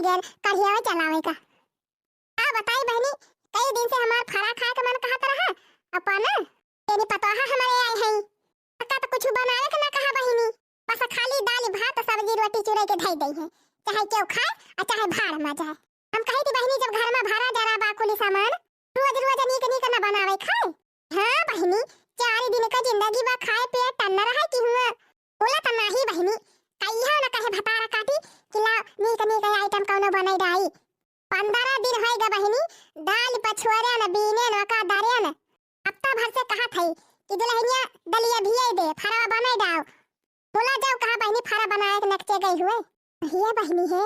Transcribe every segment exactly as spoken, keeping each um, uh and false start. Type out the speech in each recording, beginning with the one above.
गैन कढ़िया जलावे का। का बताई बहिनी, कई दिन से हमार फरा खाए के मन कहत रहा, अपन तेनी पतोहा हमारे आए हैं, का तो कुछ बनावे के ना कहा बहिनी, बस खाली दाल भात सब्जी रोटी चुरई के धई दई है, चाहे केहू खाए और चाहे भाड़ में जाए। हम कही थी बहिनी, जब घर में भरा जरा बा कुली सामान, रोज रोज नीक नीक न बनावे खाए। हाँ बहिनी, चार दिन का जिंदगी बा, खाए पिए टन्न रहे कि हुआ। बोला त नाही बहिनी, कहियो न कहे भतारा काटी कि ला नीक नीक आइटम कौनो बनाई डाई। पंद्रह दिन होई गा बहिनी, दाल पछुआरे न बीने न का दरे न। हफ्ता भर से कहत है कि दुल्हनिया दलिया भियाई दे, फरवा बनाई डाओ। बोला जाओ कहाँ बहिनी फरा बनाए के नकचे गई हुए। ये बहिनी है,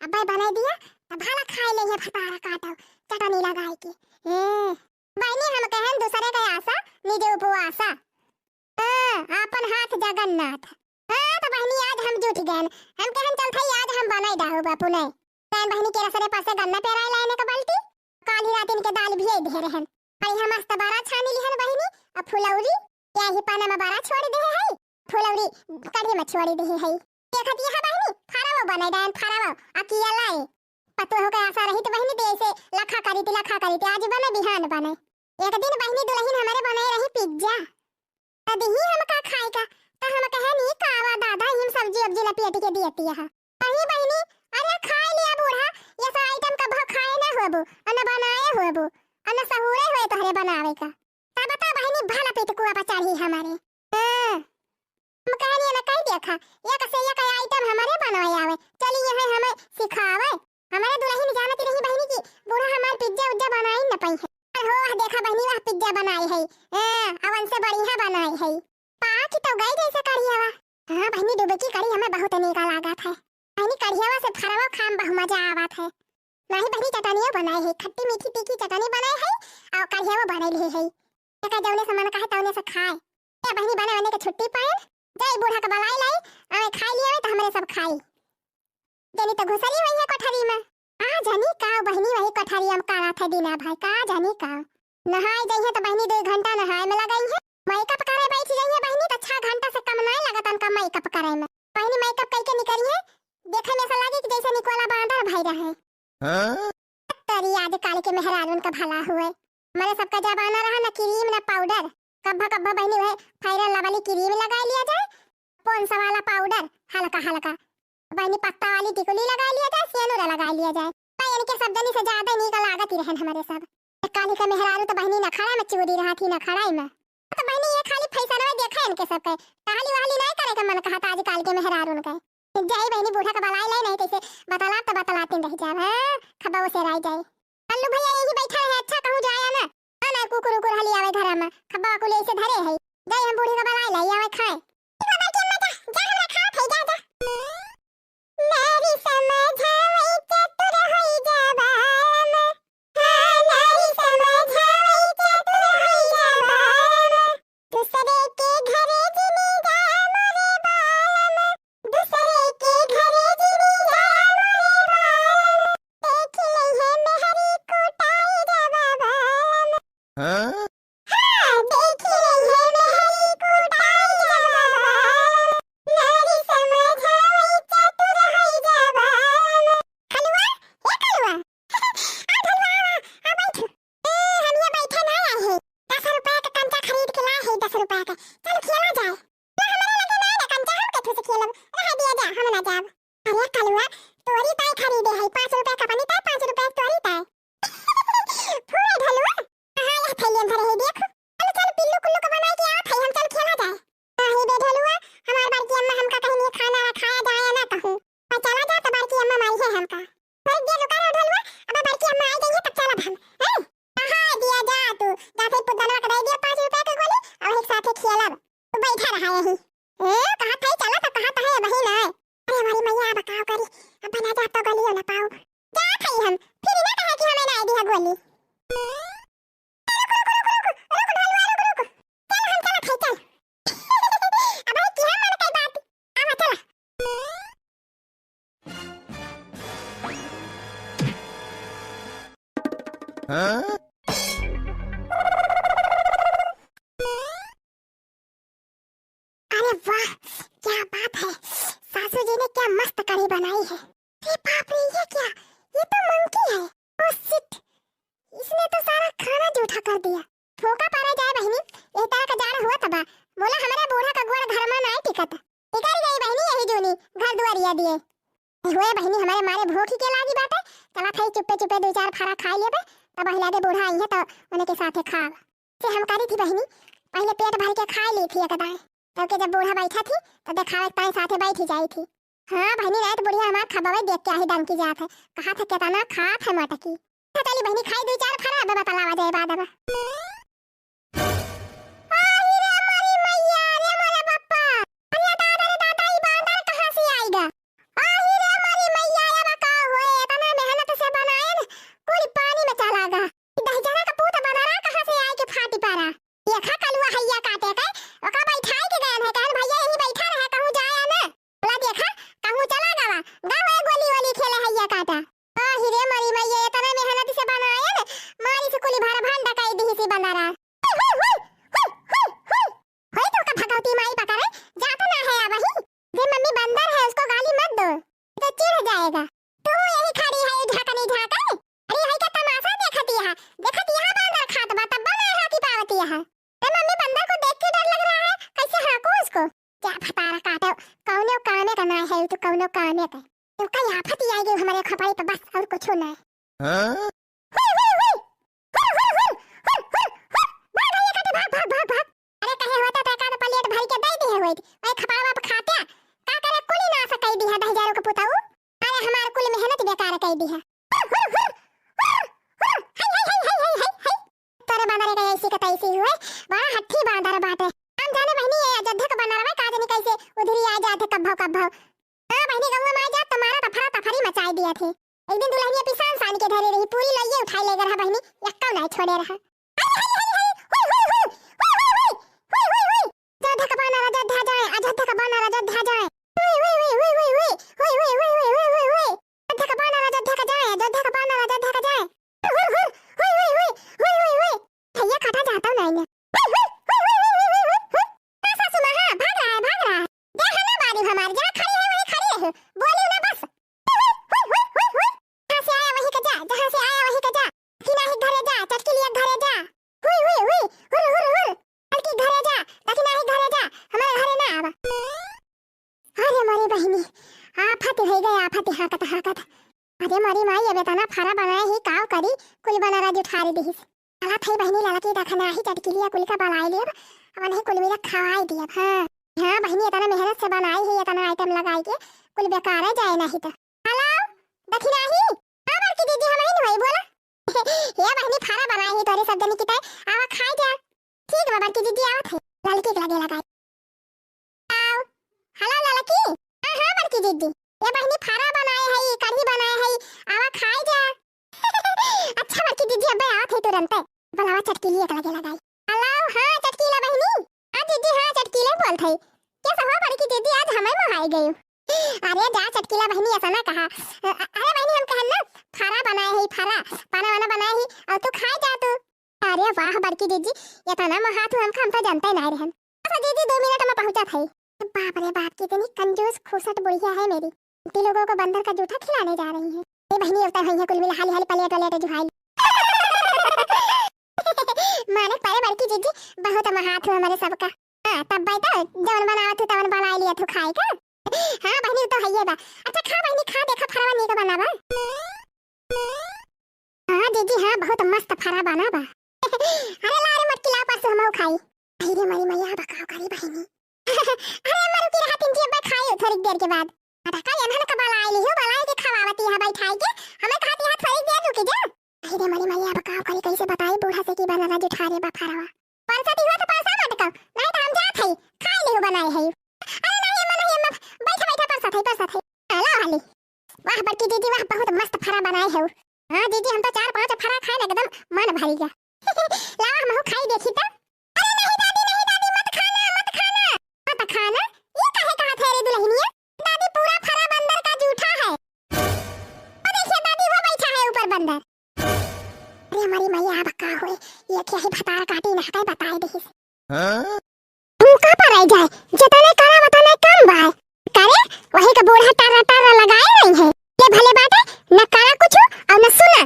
अब्बे बनाई दिया, तब भला खाए ले ये भतारा काटो, चटनी लगाए के। ए, बहिनी हम कहन दूसरे के आशा, निजे उपवासा। हाँ, आपन हाथ जगन्नाथ। हाँ, तो बहिनी आज हम जुट गए। हम कहन चल थई आज हम बनाई डाहो बापू ने। कहन बहिनी के रसरे पासे गन्ना पेराए लाए ने का बाल्टी। काल ही रात इनके दाल भियाई दे रहन। अरे हम मस्त बरा छानी लिहन बहिनी, अब फुलौरी, या ही पाना में बरा छोड़ दे है। फुलौरी कढ़ी में छोड़ दे है। देखत यह बहिनी, फरावो बनाई डायन फरावो, अकिया लाई। पतोह के आशा रही तो बहिनी दे से लखा करी थी, लखा करी थी, आज बने बिहान बने। एक दिन बहिनी दुल्हन हमारे बनाए रही पिज्जा। त दिही हमका खाए का, त हम कहे नी कावा दादा, हम सब्जी उब्जी लपेट के दियती है। अरे बहिनी, अरे खाए लिया बूढ़ा, ये सब आइटम कभो खाए ना होबू, अन बनाए होबू, अन सहूरे होए तोहरे बनावे का। तब बता बहिनी भला पेट कुआ पर चढ़ी हमारे। हाँ। हम कहनी ना कह देखा, एक से एक आइटम हमारे बनाए आवे। चली यहाँ हमें सिखावे। हमारे दुल्हन जानती रही बहिनी की बूढ़ा हमार पिज्जा उज्जा बनाई न पाई है। पर हो देखा बहिनी वह पिज्जा बनाई है। हाँ, अवन से बढ़िया बनाई है। पाक तो गई जैसे कढ़ियावा। हाँ बहिनी डुबकी कढ़ी हमें बहुत नीका लागत है। बहिनी कढ़ियावा से फरवा खाम बहु मजा आवत है। नाही बहिनी चटनियो बनाई है, खट्टी मीठी तीखी चटनी बनाई है और कढ़ियावा बनाई ली है। एका जौने से मन कहे तौने से खाए। ए बहिनी बने बने के छुट्टी पाए, जाई बूढ़ा के बलाई लाई, आवे खाई लिया तो हमरे सब खाई। जनी तो घुसरी हुई है कोठरी में। का जनी का बहिनी वही कोठरी में काढ़त है दीना भाई, का जनी का। नहाए जाई है तो बहिनी दो घंटा नहाए में लगाई है, मेकअप करे बैठ जाई है बहिनी तो छह घंटा से कम नहीं लगत उनका मेकअप करे में। बहिनी मेकअप कई के निकली है, देखे में ऐसा लगे कि जैसे निकोला बांदर भाई रहे। हाँ? तरी आजकल के मेहरारून का भला हुए। हमारे सबका जमाना रहा ना क्रीम ना पाउडर। कब्बा कब्बा बहिनी वह फेयर लवली क्रीम लगा लिया जाए, पॉन्ड्स वाला पाउडर हल्का हल्का, बहिनी पत्ता वाली टिकुली लगा लिया जाए, सेनुरा लगा लिया जाए। भाई इनके सब जनी से ज्यादा नीक लागत ही रहन हमारे सब। काली का मेहरारू तो बहिनी नखड़ा में चूरी रहा थी, नखड़ा में। तो बहिनी ये खाली फैशन में देखा इनके सब के, टहली वहली नहीं करे के मन कहत आजकल के मेहरारून के। जाई बहिनी बूढ़ा का बलाई लाई नहीं कैसे बतला तो बतलाते रह जाए, हाँ, खबा से राय जाए। कल्लू भैया यही बैठा रहे, अच्छा कहूँ जाया ना, ना ना कुकुर उकुर हली आवे घर में, खबा कुल ऐसे धरे है। जाई हम बूढ़ी का बलाई लाई आवे खाए। ठीक बा बड़की अम्मा, जा, जा हमरा खाए थे, जा, जा। नारी समझावे चतुर होई जबान। हाँ, नारी समझावे चतुर होई जबान। दूसरे के घरे जिनी जा मोरे बालम। दूसरे के घरे जिनी जा मोरे बालम। देख ले है मेहरी कुटाई जब बालम। हाँ? हाँ, देखी रही है मेहरी कुटाई जब बालम, नारी समझावे चतुर होई जब बालम। कलुआ, ए कलुआ। आ कलुआ, आ, आ बैठ। ए, हम ये बैठे ना आए हैं। दस रुपया का कंचा खरीद के लाए हैं, दस रुपया का। चल खेला जाए। ना, हमारे लगे ना, ना कंचा, हम कैसे खेलब? रह दिया जा, हम ना जाब। अरे कलुआ, तोरी ताई खरीदे है, पाँच रुपया का बनी ताई, पाँच रुपया की तोरी ताई। फूल ढलुआ, हाँ, यह थैलियन धरे है, देख। चल, चल, पिल्लू कुल्लू को बनाए के आवत है, हम चल खेला जाए। नहीं बे ढलुआ, हमार बड़की अम्मा हमका कहीं नहीं खाना खाया जाए ना कहूँ। और चला जा तो बड़की अम्मा मारी है हमका। थोड़ी देर रुका रहो ढलुआ, अब बड़की अम्मा आई गई है तब चलब हम, हैं? कहाँ दिया जा तू, जाते पुतनवा के दे दिया पाँच रुपया के गोली, और एक साथे खेलब। तू बैठा रहा यहीं। ए, कहाँ थे चला तो कहाँ थे बहिन है? अरे हमारी मैया अब काव करी, अब बना जा तो गोलियो ना पाओ। जा खाई हम, फिर ना कहा कि हमें ना दिया गोली। रुक, रुक, रुक, रुक, रुक, ढलुआ, रुक, रुक। चल, हम चलत हई, चल। अब की हम मन के बात। आवा, चला। हाँ? अरे वाह, क्या बात है, सासू जी ने क्या मस्त कढ़ी बनाई है। अरे बाप रे, ये क्या? भूखी के लागी बाटे, चला थई चुप्पे चुप्पे दुइ चार फरा खाइ लेबे, तब अहिला दे बूढ़ा अइहें त उनके साथे खाब। से हम करी थी बहिनी, पहिले पेट भर के खाइ ली थी एक दाएं, तब के जब बूढ़ा बैठा थी, त देखावे ताईं साथे बैठी जाई थी। हाँ बहिनी, नाहीं त बुढ़िया हमार खबवे देख के आही डंकी जात है, कहा था केतना खात है मटकी। अच्छा चली बहिनी, खाई दुइ चार फरा, अब बतलावा जाए बाद अब। आही रे मोरी मैया, रे मोरे बप्पा। अरे दादा रे दादा, ई बांदर कहाँ से आइगा? आही रे मोरी मैया, अब का होए? एतना मेहनत से बनाएन, कुल पानी में चला गा। ई दहिजरा का पूत बंदरा कहाँ से आइके फाटी परा? देखा कलुआ हइया काटे के, ओका बैठाइ के गएन है, कहन भइया यहीं बैठा रहा, कहूँ जाया न। बोला देखा, कहूँ चला गवा, गवा गोली वोली खेले हइया काटा। आही रे मोरी मैया, एतना मेहनत से बनाएन, मारी से कुली भर भंड कइ दिहिस ई बंदरा। हुई, हुई, हुई, हुई, हुई, हुई। होई तो का भगवती माई पकड़े, जाता ना है अबही। ये मम्मी बंदर है, उसको गाली मत दो, तो चिढ़ जाएगा। तू यही खड़ी है, झाकनी झाके। अरे, हई का तमाशा देखती है, देखती है बंदर खात बा, तब ना हाथी पावती है। ए मम्मी, बंदर को देख के डर लग रहा है, कैसे हाँकूं उसको? जा भतारा काटो, कौनो कामे का ना है, तू कौनो कामे का। तू कई आफत ही आइगे हमरे खोपड़ी पे, बस और कुछ ना है। हाँ? हुई, हुई, हुई। हुर, हुर, हुर, हुर, हुर, हुर। भाग भैया काटे, भाग, भाग, भाग, भाग। अरे कहे होता तो एकाध प्लेट भर के दे दिहे होइत। ओए खपड़वा पे खाते, का करे कुली नास कई दिहा दहिजरो के पुताऊ। अरे हमार कुल मेहनत बेकार कई दिहा। हुर, हुर, हुर, हुर, हुर। हाय, हाय, हाय। तोरे बंदरे का ऐसी का तैसी हुए, बड़ा हठी बांदर बाटे। हम जाने बहिनी, ये अयोध्या का बंदरवा का जाने कैसे उधरी आ जाते कब्भो कब्भो। हाँ बहिनी, गौवा में आ जात तो मारा तफरा तफरी मचाई दिया थे। एक दिन दुलहनिया पिसान सान के धरे रही, पूरी लइये उठाई ले रहा बहिनी, यक्का नाहीं छोड़े रहा। हई, हई, हई, हई, हुई, हुई, हुई, हुई, हुई, हुई, हुई, हुई, हुई। अयोध्या का बानर अयोध्या जाए, अयोध्या का बानर अयोध्या जाए। हुई, हुई, हुई, हुई, हुई, हुई। अयोध्या का बानर अयोध्या का जाए, अयोध्या का बानर अयोध्या का जाए। हुर, हुर, हुई, हुई, हुई, हुई, हुई, हुई। भैया काटा जाता नाहीं ना। हुई, हुई, हुई, हुई। हाँ, सासू माँ, हाँ, भाग रहा है, भाग रहा है। जा है ना बारी हमार, जहाँ खड़ी है वहीं खड़ी रहो, बोली ना बस। हुई, हुई, हुई, हुई, हुई। जहाँ से आया वहीं का जा, जहाँ से आया वहीं का जा। कि नाही घरे जा, चटकिलिया घरे जा। हुई, हुई, हुई, हुर, हुर, हुर। बल्कि घरे जा, ताकि नाही घरे जा, हमारे घरे ना आवा। अरे मोरी बहिनी, आफत होइ गए, आफत हाँकत हाँकत। अरे मोरी माई, अब एतना फरा बनाए ही, काव करी, कुल बंदरा जुठारी दिहिस। चला थई बहिनी, ललकी दखनाही चटकिलिया कुल का बलाई लेब, अब नहीं कुल मिला खवाई दियब। हाँ, हाँ बहिनी, एतना मेहनत से बनाई ही, एतना आइटम लगाई के, कुल बेकार जाए नहीं तो। हेलो, दखिनाही? हाँ बड़की दीदी, हम ही नहीं बोला। हे बहिनी, फरा बनाए ही तोरे सब जनी की तय, आवा खाए जा। ठीक बा बड़की दीदी, आवत है। ललकी के लगे लगाई। आओ। हेलो ललकी। हाँ, हाँ बड़की दीदी। ये बहिनी फरा बनाए है, ये कढ़ी बनाए है, आवा खाए जा। अच्छा बड़की दीदी, अबे आवत है तुरंते। बुलावा चटकीली एक लगे लगाई। हेलो, हाँ चटकीला बहिनी। हाँ दीदी, हाँ चटकीले बोलत है। कैसे हो बड़की दीदी, आज हमें मोहाई गई। अरे जा चटकीला बहिनी, ऐसा ना कहा। अ-, अ-, अरे बहिनी, हम कहन ना, फरा बनाए है, फरा, पाना वाना बनाए है, और तू खाए जा तू। अरे वाह बड़की जीजी, एतना मोहात हू हमका, हम तो जानते ना रहन। अच्छा जीजी, दो मिनट में पहुंचत है। बाप रे बाप, कितनी कंजूस खूसट बुढ़िया है मेरी। इतने लोगों को बंदर का जूठा खिलाने जा रही है। ए बहिनी, उतर हुई है कुल मिला, हाली हाली प्लेट व्लेट जुहाई। मारे परे बड़की जीजी, बहुत मोहात हू हमारे सबका। हाँ, तब बैठो, जवन बनावत हू तवन बनाई लिया तू खाए का। हाँ बहिनी, उ तो हइये बा। अच्छा खा बहिनी, खा, देखा फरवा नीक बना बा। हाँ जीजी, हाँ, बहुत मस्त फरा बना बा। अरे ला रे मटकी, ला परसों हमहू खाई। अरे रे मरी मैया, अब काव करी बहिनी। अरे अम्मा रुकी रहा, तीन जी अब्बा खाई थोड़ी देर के बाद। अटका एनहन का बलाई लिहो, बलाई के खवावती है बैठाई के। हमें कहती है थोड़ी देर रुकी जा। अरे रे मरी मैया, अब काव करी, कैसे बताई बूढ़ा से कि बना जुठारे बा फरवा। परसा दिहुआ तो परसा मत कहो, नहीं तो हम जात हई, खाई लिहु बनाए हई। अरे नहीं अम्मा, नहीं अम्मा, बैठा, बैठा, परसा थई, परसा थई। हाँ, लाओ हाली। वाह बड़की दीदी, वाह, बहुत मस्त फरा बनाए हो। हाँ दीदी, हम तो चार पांच फरा खाए ना, एकदम मन भरी गया। लाओ हमहू खाई देखी तो। अरे नहीं दादी, नहीं दादी, मत खाना, मत खाना। मत खाना? ये काहे कहा थे रे दुल्हनिया? दादी, पूरा फरा बंदर का जूठा है। वो देखिए दादी, वो बैठा है ऊपर बंदर। अरे हमारी मैया, अब का होए, ये क्या है, भतार काटी ना कहीं बताए दे। हाँ? तू का पर आई जाए, जितने करा उतने कम बाय। करे, वही का बूढ़ा टारा टारा लगाए रही है। ये भले बाटे, न करा कुछ और न सुना।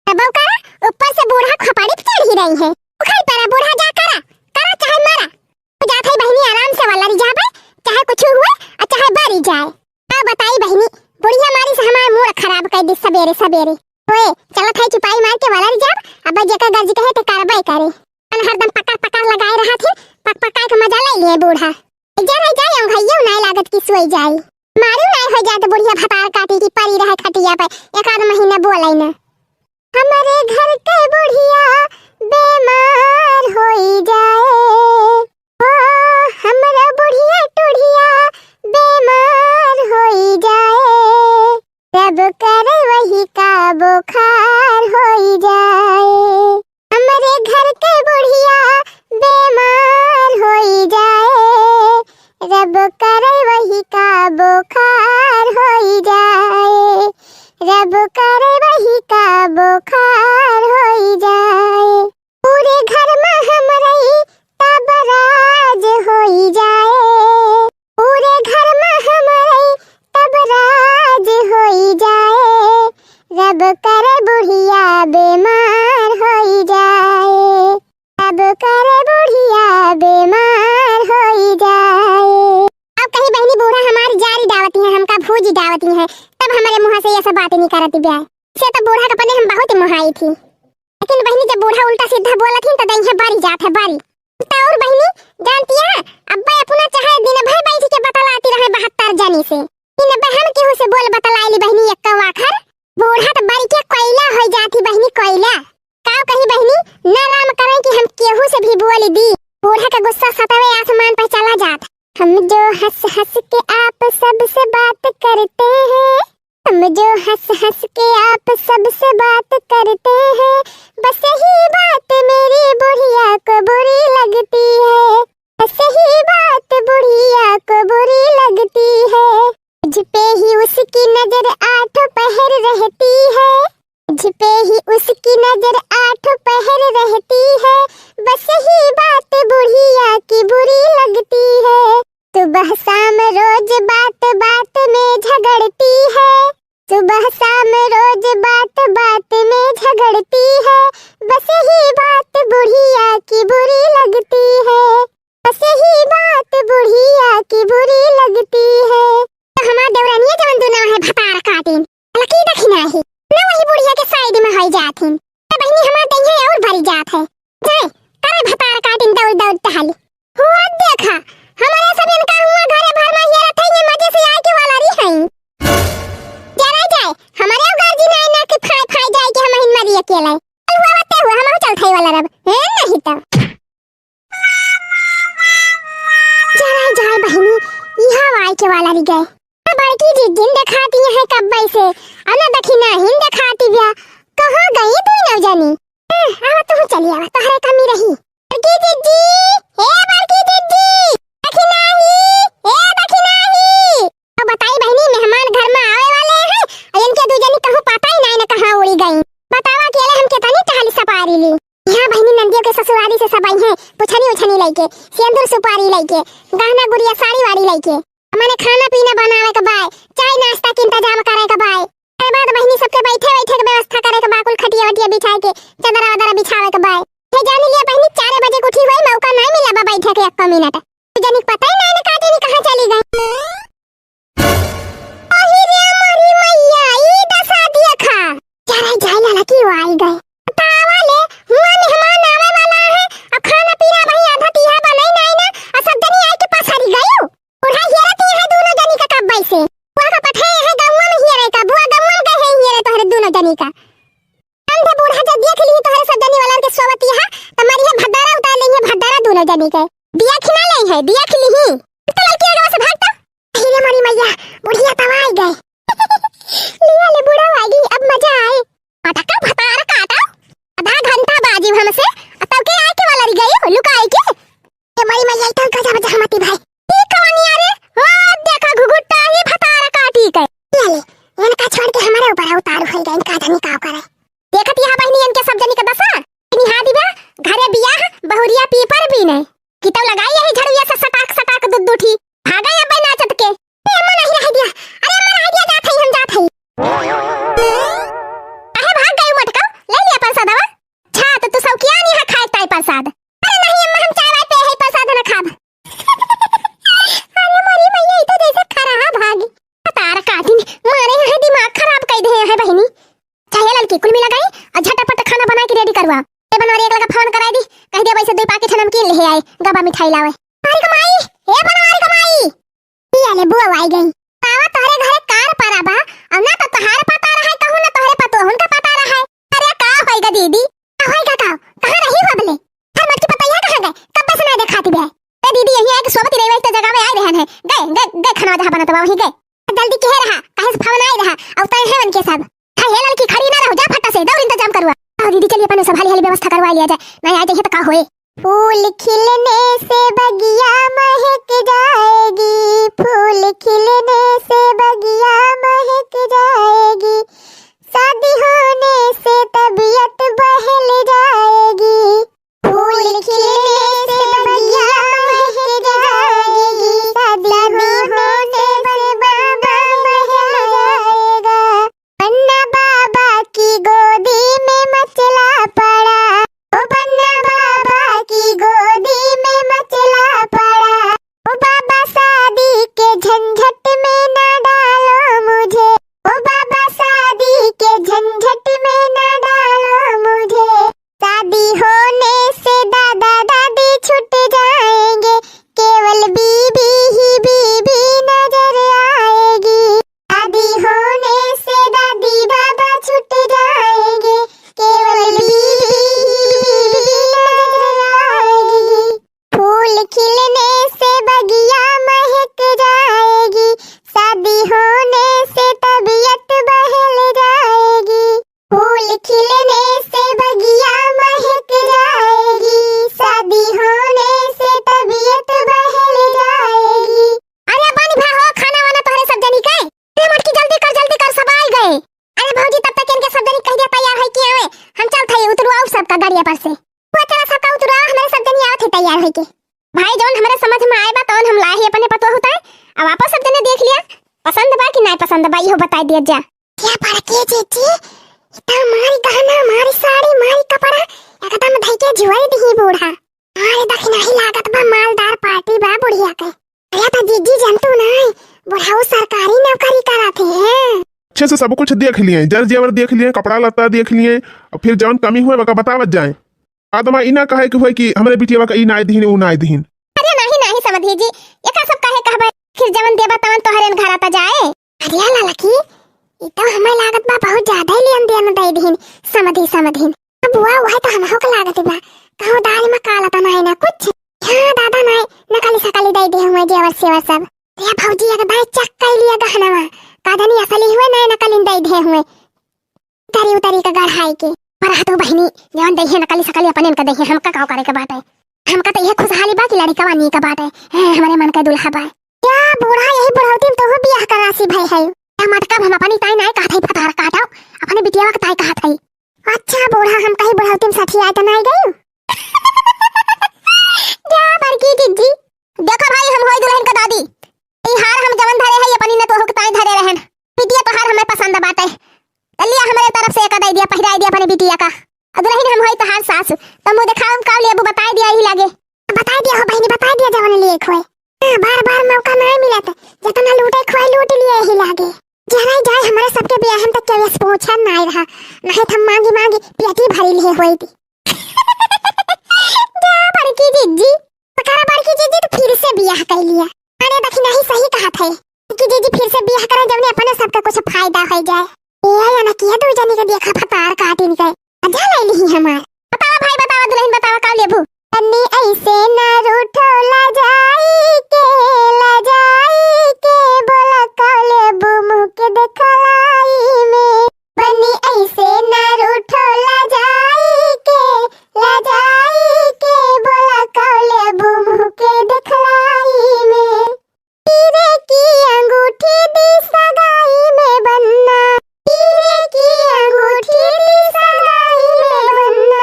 तब करा, ऊपर से बूढ़ा खोपड़ी पे चढ़ी रही है। उखाड़ परा बूढ़ा, जा करा, करा चाहे मरा। तू जात है बहिनी आराम से वाला रह जाबे, चाहे कुछ हुए और चाहे बरी जाए। का बताई बहिनी, बुढ़िया मारी से हमार मूड खराब कर दी। सबेरे सबेरे। ओए, चलत है चुपाई मार के वाला रिजाब, अब जेकर गर्ज कहे ते करबे करे। अपन हरदम पकड़ पकड़ लगाए रहत है, पक पकाए के मजा ले लिए बूढ़ा। जा रे जाए, हम घइयो नाय लागत कि सोई जाई। मारू नाय हो जात बुढ़िया भतार काटी की परी रहे खटिया पे, एक आध महीना बोले न। हमरे घर के बुढ़िया बेमार होई जाए, ओ हमरा बुढ़िया टुढ़िया बेमार होई जाए, रब करे वही का बुखार होई जाए। हमरे घर के बुढ़िया बेमार होई जाए, रब करे वही का बुखार होई जाए, रब करे वही का बुखार होई जाए। पूरे घर में हमरे तब राज होई जाए, पूरे घर में हमरे तब राज होई जाए, रब करे बुढ़िया बेमार होई जाए, रब करे बुढ़िया बेमार होई जाए। अब कहीं बहिनी बूढ़ा हमारी जारी डावती है, हमका भूजी डावती है, तब हमारे मुँह से ये सब बातें निकरती ब्या। से तो बूढ़ा के अपने हम बहुत मोहाई थी, लेकिन बहिनी जब बूढ़ा उल्टा सीधा बोलत हिन तो दहिया बारी जात है बारी। तो और बहिनी जानती है, अब्बे अपना चाहे दिन भर बैठ के बतलाती रहे बहत्तर जनी से, लेकिन अब्बे हम केहू से बोल बतलाइली बहिनी एक आखर। बूढ़ा तो बरी के कोयला हो जाती बहिनी, कोयला। का कही बहिनी, ना राम करे कि हम केहू से भी बोल दी, बूढ़ा का गुस्सा सतवे आसमान पे चला जात। हम जो हंस हंस के आप सबसे बात करते हैं, हम जो हंस हंस के आप सबसे बात करते हैं, बस यही बात मेरी बुढ़िया को बुरी लगती है, बस यही बात बुढ़िया को बुरी लगती है। मुझ पे ही उसकी नजर आठों पहर रहती है, मुझ पे ही उसकी नजर आठों पहर रहती है, बस यही बात बुढ़िया की बुरी लगती है। सुबह शाम रोज बात बात में झगड़ती है, सुबह शाम रोज बात बात में झगड़ती है, बस यही बात बुढ़िया की बुरी लगती है, बस यही बात बुढ़िया की बुरी लगती है। तो हमार देवरानिया जवन दुनो है भतार काटिन, लकी दखिना ही, ना वही बुढ़िया के साइड में होई जात हिन। तो बहिनी हमार दहिया और भरी जात है। जाए, करे भतार काटिन दौड़ दौड़ टहली। हुआ देखा, हमारे सब इनका हुआ घरे भर में हियरत है, ये मजे से आए के वाला रही हैं। जरा जाए, हमारे गार्जियन आए ना कि फाय फाय जाए कि हम हिन मरी अकेले। हुआ बते हुआ, हम चल थाई वाला रब। हैं नहीं तो। जरा जाए बहिनी, यहाँ आए के वाला रही गए। बड़की जिज्जिन देखाती है कब्बे से, अना दखिना हिन देखाती ब्या। कहाँ गई दुनो जनी? हम्म, आवा तू चली आवा, तोहरे कमी रही। बड़की जिज्जी, ए बड़की जिज्जी, दखिना ही, ए दखिना ही। तो बताई बहिनी, मेहमान घर में आवे वाले हैं और इनके दू जनी कहूँ पता ही नहीं न कहाँ उड़ी गई। बतावा अकेले हम कितनी टहली सपारी ली। यहाँ बहिनी नंदियों के ससुरारी से सब आई हैं, पुछनी उछनी लइके, सेंदूर सुपारी लइके, गहना गुड़िया साड़ी वाड़ी लइके। हमने खाना पीना बनावे के बाय, चाय नाश्ता के इंतजाम करे के बाय। एकरे बाद बहिनी सबके बैठे बैठे के व्यवस्था करे के बा, कुल खटिया वटिया बिछाए के, चदरा वदरा बिछावे के बाय। हे जानी लिया बहिनी, चार बजे के उठी हुई, मौका नहीं मिला बा बैठे के एक मिनट। तो जनी पता ही नहीं ना का जनी कहाँ चली गई। अहि रे मोरी मैया, ई दशा देखा। चारे जाए लाला की वो आई गए। तावा ले, हुआ मेहमान आवे वाला है, अब खाना पीना वही आधा तीहा बनाई नहीं ना, और सब जनी आई के पसरी गयो। बुढ़ा हियरे ती है दोनों जनी का कब्बे से। बुआ का पठाए है गौवा में हियरे का, बुआ गौवा में गए हैं हियरे तोहरे दोनों जनी का। समझे बूढ़ा जब देख ली तोहरे सब जनी वाला के सोवती है, तो मरी है भद्दारा उतार लेंगे भद्दारा दोनों जनी के। देख ना ले है, देख ली ही। तो लड़की आगे से भाग तो। अहि रे मोरी मैया, बुढ़िया तब आई गए। लिया ले बूढ़ा आई गई, अब मजा आए। पटका भतार काटा, आधा घंटा बाजी हमसे, अब तब के आए के वाला रही गई, लुकाई के। ए मोरी मैया, इतना गजब जहमती भाई। ई कवनिया रे, ओ देखा घुघुट्टा ही भतार काटी के। लिया ले, इनका छोड़ के हमारे ऊपर उतारू हो गए, इनका जानी का करे। देखत यहाँ बहिनी इनके सब जनी के दशा। निहा दिबा, घरे बियाह, बहुरिया पीपर बीने। कि तौ लगाई यही झड़ुआ से सटाक सटाक दुद्दू ठी। भागा अब्बे नाचत के। ए अम्मा नहीं रह दिया। अरे अम्मा रह दिया, जात हई हम जात हई। काहे भाग गई मटका? ले लिया प्रसादवा। छा तो तू सब किया नहीं है खाए ताई प्रसाद। अरे नहीं अम्मा हम चाय वाय पे है प्रसाद ना खाब। अरे मोरी मैया ई तो जैसे खरहा भागी। तार काटिन मारे है दिमाग खराब कर दे है भाई। नी, चाहे ललकी, कुल मिला गई और झटपट खाना बनाइ के ready करवा। ए बनवारी, एक लगा फोन कराइ दी, कहि दिया वैसे दुइ packet नमकीन लिहे आए, गबा मिठाई लावे। अरे कमाई, ए बनवारी कमाई। ई आले बुआ आई गई। बाबा तोहरे घरे कार परा बा, और ना तो तोहार पता रहे, कहूँ ना तोहरे पतोहुन का पता रहे। अरे का होइगा दीदी, का होइगा का? कहाँ रही हो बबले? हर मटकी पतैया कहाँ गए? कब से ना देखाती बे? ए दीदी, यही आए कि सोबत रही, वही तो जगह में आए रहन है। गए, गए, गए खाना जहाँ बनत बा, वहीं गए। जल्दी किहे रहा, काहे से फोन आए रहा, और तय है उनके सब। हाँ, ये लड़की खड़ी ना रहो, जा फटा से, दौड़ इंतजाम करवा। आओ दीदी, चलिए अपन सब हाली हाली व्यवस्था करवा लिया जाए, नहीं आ जाइए तो का होए। फूल खिलने से बगिया महक जाएगी, फूल खिलने से बगिया महक जाएगी, शादी होने से तबीयत बहल जाएगी। फूल खिलने से बगिया महक जाएगी, शादी होने से बाबा महल जाएगा। पन्ना बाबा की गोदी में मचला पड़ा, ओ पन्ना बाबा की गोदी में मचला पड़ा। ओ बाबा शादी के झंझट में ना डालो मुझे, ओ बाबा शादी के झंझट में ना डालो मुझे। शादी होने से दादा दादी छूट जाएंगे, केवल बीबी ही बीबी नजर आएगी। शादी होने से दादी बाबा छूट जाएंगे, केवल बीबी ही बीबी नजर आएगी। फूल खिलने से बगिया महक जाएगी, शादी होने से तबीयत बहल जाएगी। फूल खिलने से बगिया महक जाएगी, शादी होने से तबीयत बहल जाएगी। अरे बनी भा हो, खाना वाना तोहरे सब जनी के। अरे मटकी जल्दी कर, जल्दी कर, सब आइ गए। अरे भौजी, तब तक इनके सब जनी कहि दिया तैयार होइ के आवे, हम चलत हई, उतरवाओ सबका गाड़िया पर से। वो चला सबका उतरवाओ, हमरे सब जनी आवत है तैयार होइ के। भाई, जौन हमरे समझ में आए बा तौन हम लाए ही अपने पतोह उताए। अब आपो सब जने देख लिया, पसंद बा कि नाहीं पसंद बा, इहो बताइ दिया जा। क्या बड़की जीजी, ई तो मारी गहना, मारी साड़ी, मारी कपड़ा, एकदम धई के झुआई दिही बूढ़ा। अरे दखिनही लागत बा, मालदार पार्टी बा बुढ़िया के। अरे तो जीजी जनतू नाहीं, बुढ़ऊ सरकारी नौकरी करत है। अच्छे से सब कुछ देख लिए, जर जेवर देख लिए, कपड़ा लत्ता देख लिए, और फिर जौन कमी हुए वका बतावत जाए। आदमा ई ना कहे के होए कि हमरे बिटिया का ई नाहीं दिहिन, ऊ नाहीं दिहिन। अरे नाहीं, नाहीं समधी जी, एका सब काहे कहबे? फिर जवन देबा तवन तोहरे न घरा त जाए। अरे ललकी, ई तो हमें लागत बा बहुत ज्यादा ही लेन देन दे दिहिन, समधी समधिन। अब बुआ, वह तो हमहू के लागत बा, कहूँ दाल में काला तो नाहीं ना कुछ। हाँ दादा, नाहीं, नकली सकली दे दे हुए जेवर सेवर सब। अरे भौजी, एक दाई check कर लिया गहनवा, का जानी असली हुए नाहीं नकली दे दे हुए। तरी उतरी का गढ़ाई के। पर हाँ तू बहिनी, जौन दइहे नकली सकली अपने इनका दइहे, हमका का करे के बाटे? हमका तो इहे खुशहाली बा कि लड़िकवा नीक बाटे, हैं, हमरे मन के दुल्हा बा। या बूढ़ा, यही बुढ़ौती में तोहू बियाह करासी भई है। या मटका, हम अपनी ताई नाहीं कहत हई फतार काटो, अपने बिटियावा के ताई कहत हई। अच्छा बूढ़ा, हम कहीं बुढ़ौती में सठी आए तो नाहीं गई? जा बड़की जिज्जी, देखो भाई, हम होई दुल्हन का दादी। ई हार हम जवन धरे हई, अपनी न तोहू के ताई धरे रहन। बिटिया तोहार हमें पसंद बाटे। त लिया हमरे तरफ से एक दे दिया, पहिराई दिया अपने बिटिया का। और दुल्हन हम होई तोहार सास। तो मुँह देखावम का लेबू, बताई दिया यही लागे। बताई दिया हो बहिनी, बताई दिया जवन लिए एक होए। हाँ, बार बार मौका नाहीं मिलत, जितना लूटे खोए लूट लिए यही लागे। जहराई जाए हमरे सबके बियाह में तो केहू से पूछा नाहीं रहा, नाहीं तो हम मांगी मांगी पेटी भरी लिए होई थी। जा बड़की जिज्जी, पकारा बड़की जिज्जी तो फिर से बियाह कर लिया। अरे दखिनही सही कहत है कि जिज्जी फिर से बियाह करे, जवने अपने सबके कुछ फायदा हो जाए। ए या ना किया दू जनी के देखा फतार काटिन के। मजा ले लिही हमार। बतावा भाई, बतावा दुल्हन, बतावा का लेबू? तन्नी ऐसे ना रूठो लजाई के, लजाई के, बोला का लेबू मुँह के देखलाई में। बनी ऐसे ना रूठो लजाई के, लजाई के, बोला का लेबू मुँह के देखलाई में। हीरे की अंगूठी दी सगाई में बनना, हीरे की अंगूठी दी सगाई में बनना।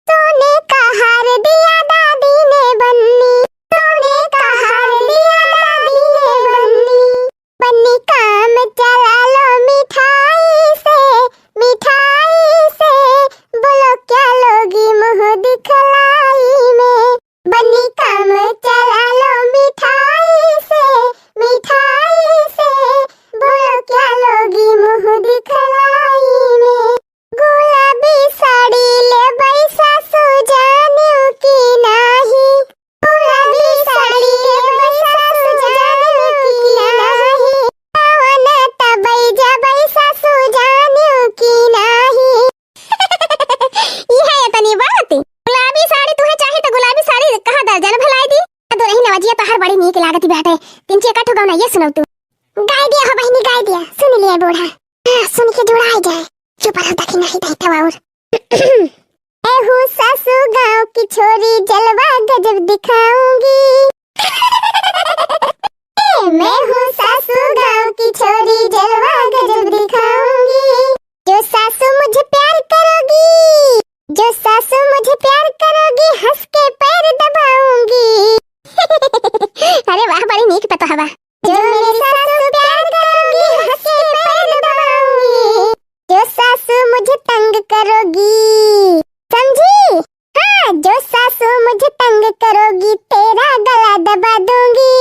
सोने का हार दिया दादी ने बन्नी, सोने का हार दिया दादी ने बन्नी। बन्नी काम चला लो दखिनही दहितवा और। मैं हूँ सासू गाँव की छोरी, जलवा गजब दिखाऊंगी। मैं हूँ सासू गाँव की छोरी, जलवा गजब दिखाऊंगी। जो सासू मुझे प्यार करोगी, जो सासू मुझे प्यार करोगी, हंस के पैर दबाऊंगी। अरे वाह, बड़ी नीक पतोहवा। जो मेरी सासू प्यार करोगी, हंस के पैर दबाऊंगी। जो सासू मुझे तंग करोगी, समझी? हाँ, जो सासू मुझे तंग करोगी, तेरा गला दबा दूंगी।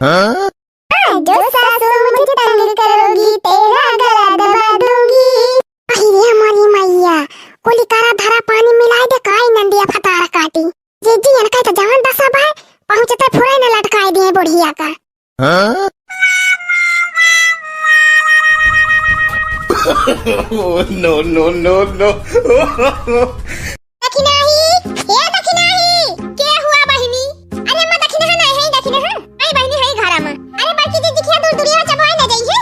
हाँ? हाँ, जो सासू मुझे तंग करोगी, तेरा गला दबा दूंगी। अरे हमारी मैया, कुली करा धरा पानी मिलाइ दे, काई नंदिया फतार काटी। जीजी, इनका तो जवान दसा बा, पहुँचते फुरे न लटकाइ दिए बुढ़िया का। हाँ? Oh, no, no, no, no। दखिनही, ए दखिनही, के हुआ बहिनी? अरे अम्मा, दखिनहा नाहीं है, दखिनहा। नाहीं बहिनी, है घरा मा। अरे बड़की दीदी, किया दूर दूरिया चबाइ न जइहे।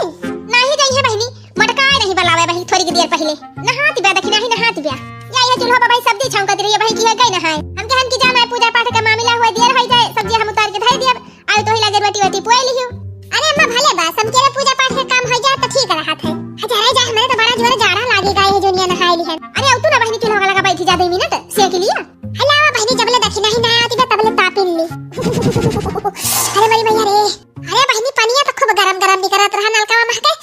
नाहीं जइहे बहिनी, मोटका रही बलावे बहिनी, थोड़ी की देर पहिले। नहात बिया दखिनही, नहात बिया। या यह चूल्हा पर भाई सब्जी छौंकत रही है, बहिनी की है गई नहाए। हम कहन कि जा मैं पूजा पाठ का मामला हुआ, देर होइ जाए, सब्जी हम उतार के धर दिया। आयो तोही लागे रोटी वोटी पोए लिहियो। अरे अम्मा भले बा, समकेरे पूजा पाठ के काम होइ जाए तो ठीक रहत है। अच्छा रह जा, हमरे तो बड़ा जोर जाड़ा लागेगा ये जोनिया नहाए लिहन। अरे अउ तू ना बहिनी चूल्हा लगा बैठी जा दे मिनट से के लिए। हलावा बहिनी जबले दखिनही ना आती बा तबले तापिन ली। अरे मरी मैया रे। अरे बहिनी पनिया तो खूब गरम गरम निकरत रहा नलका मा के।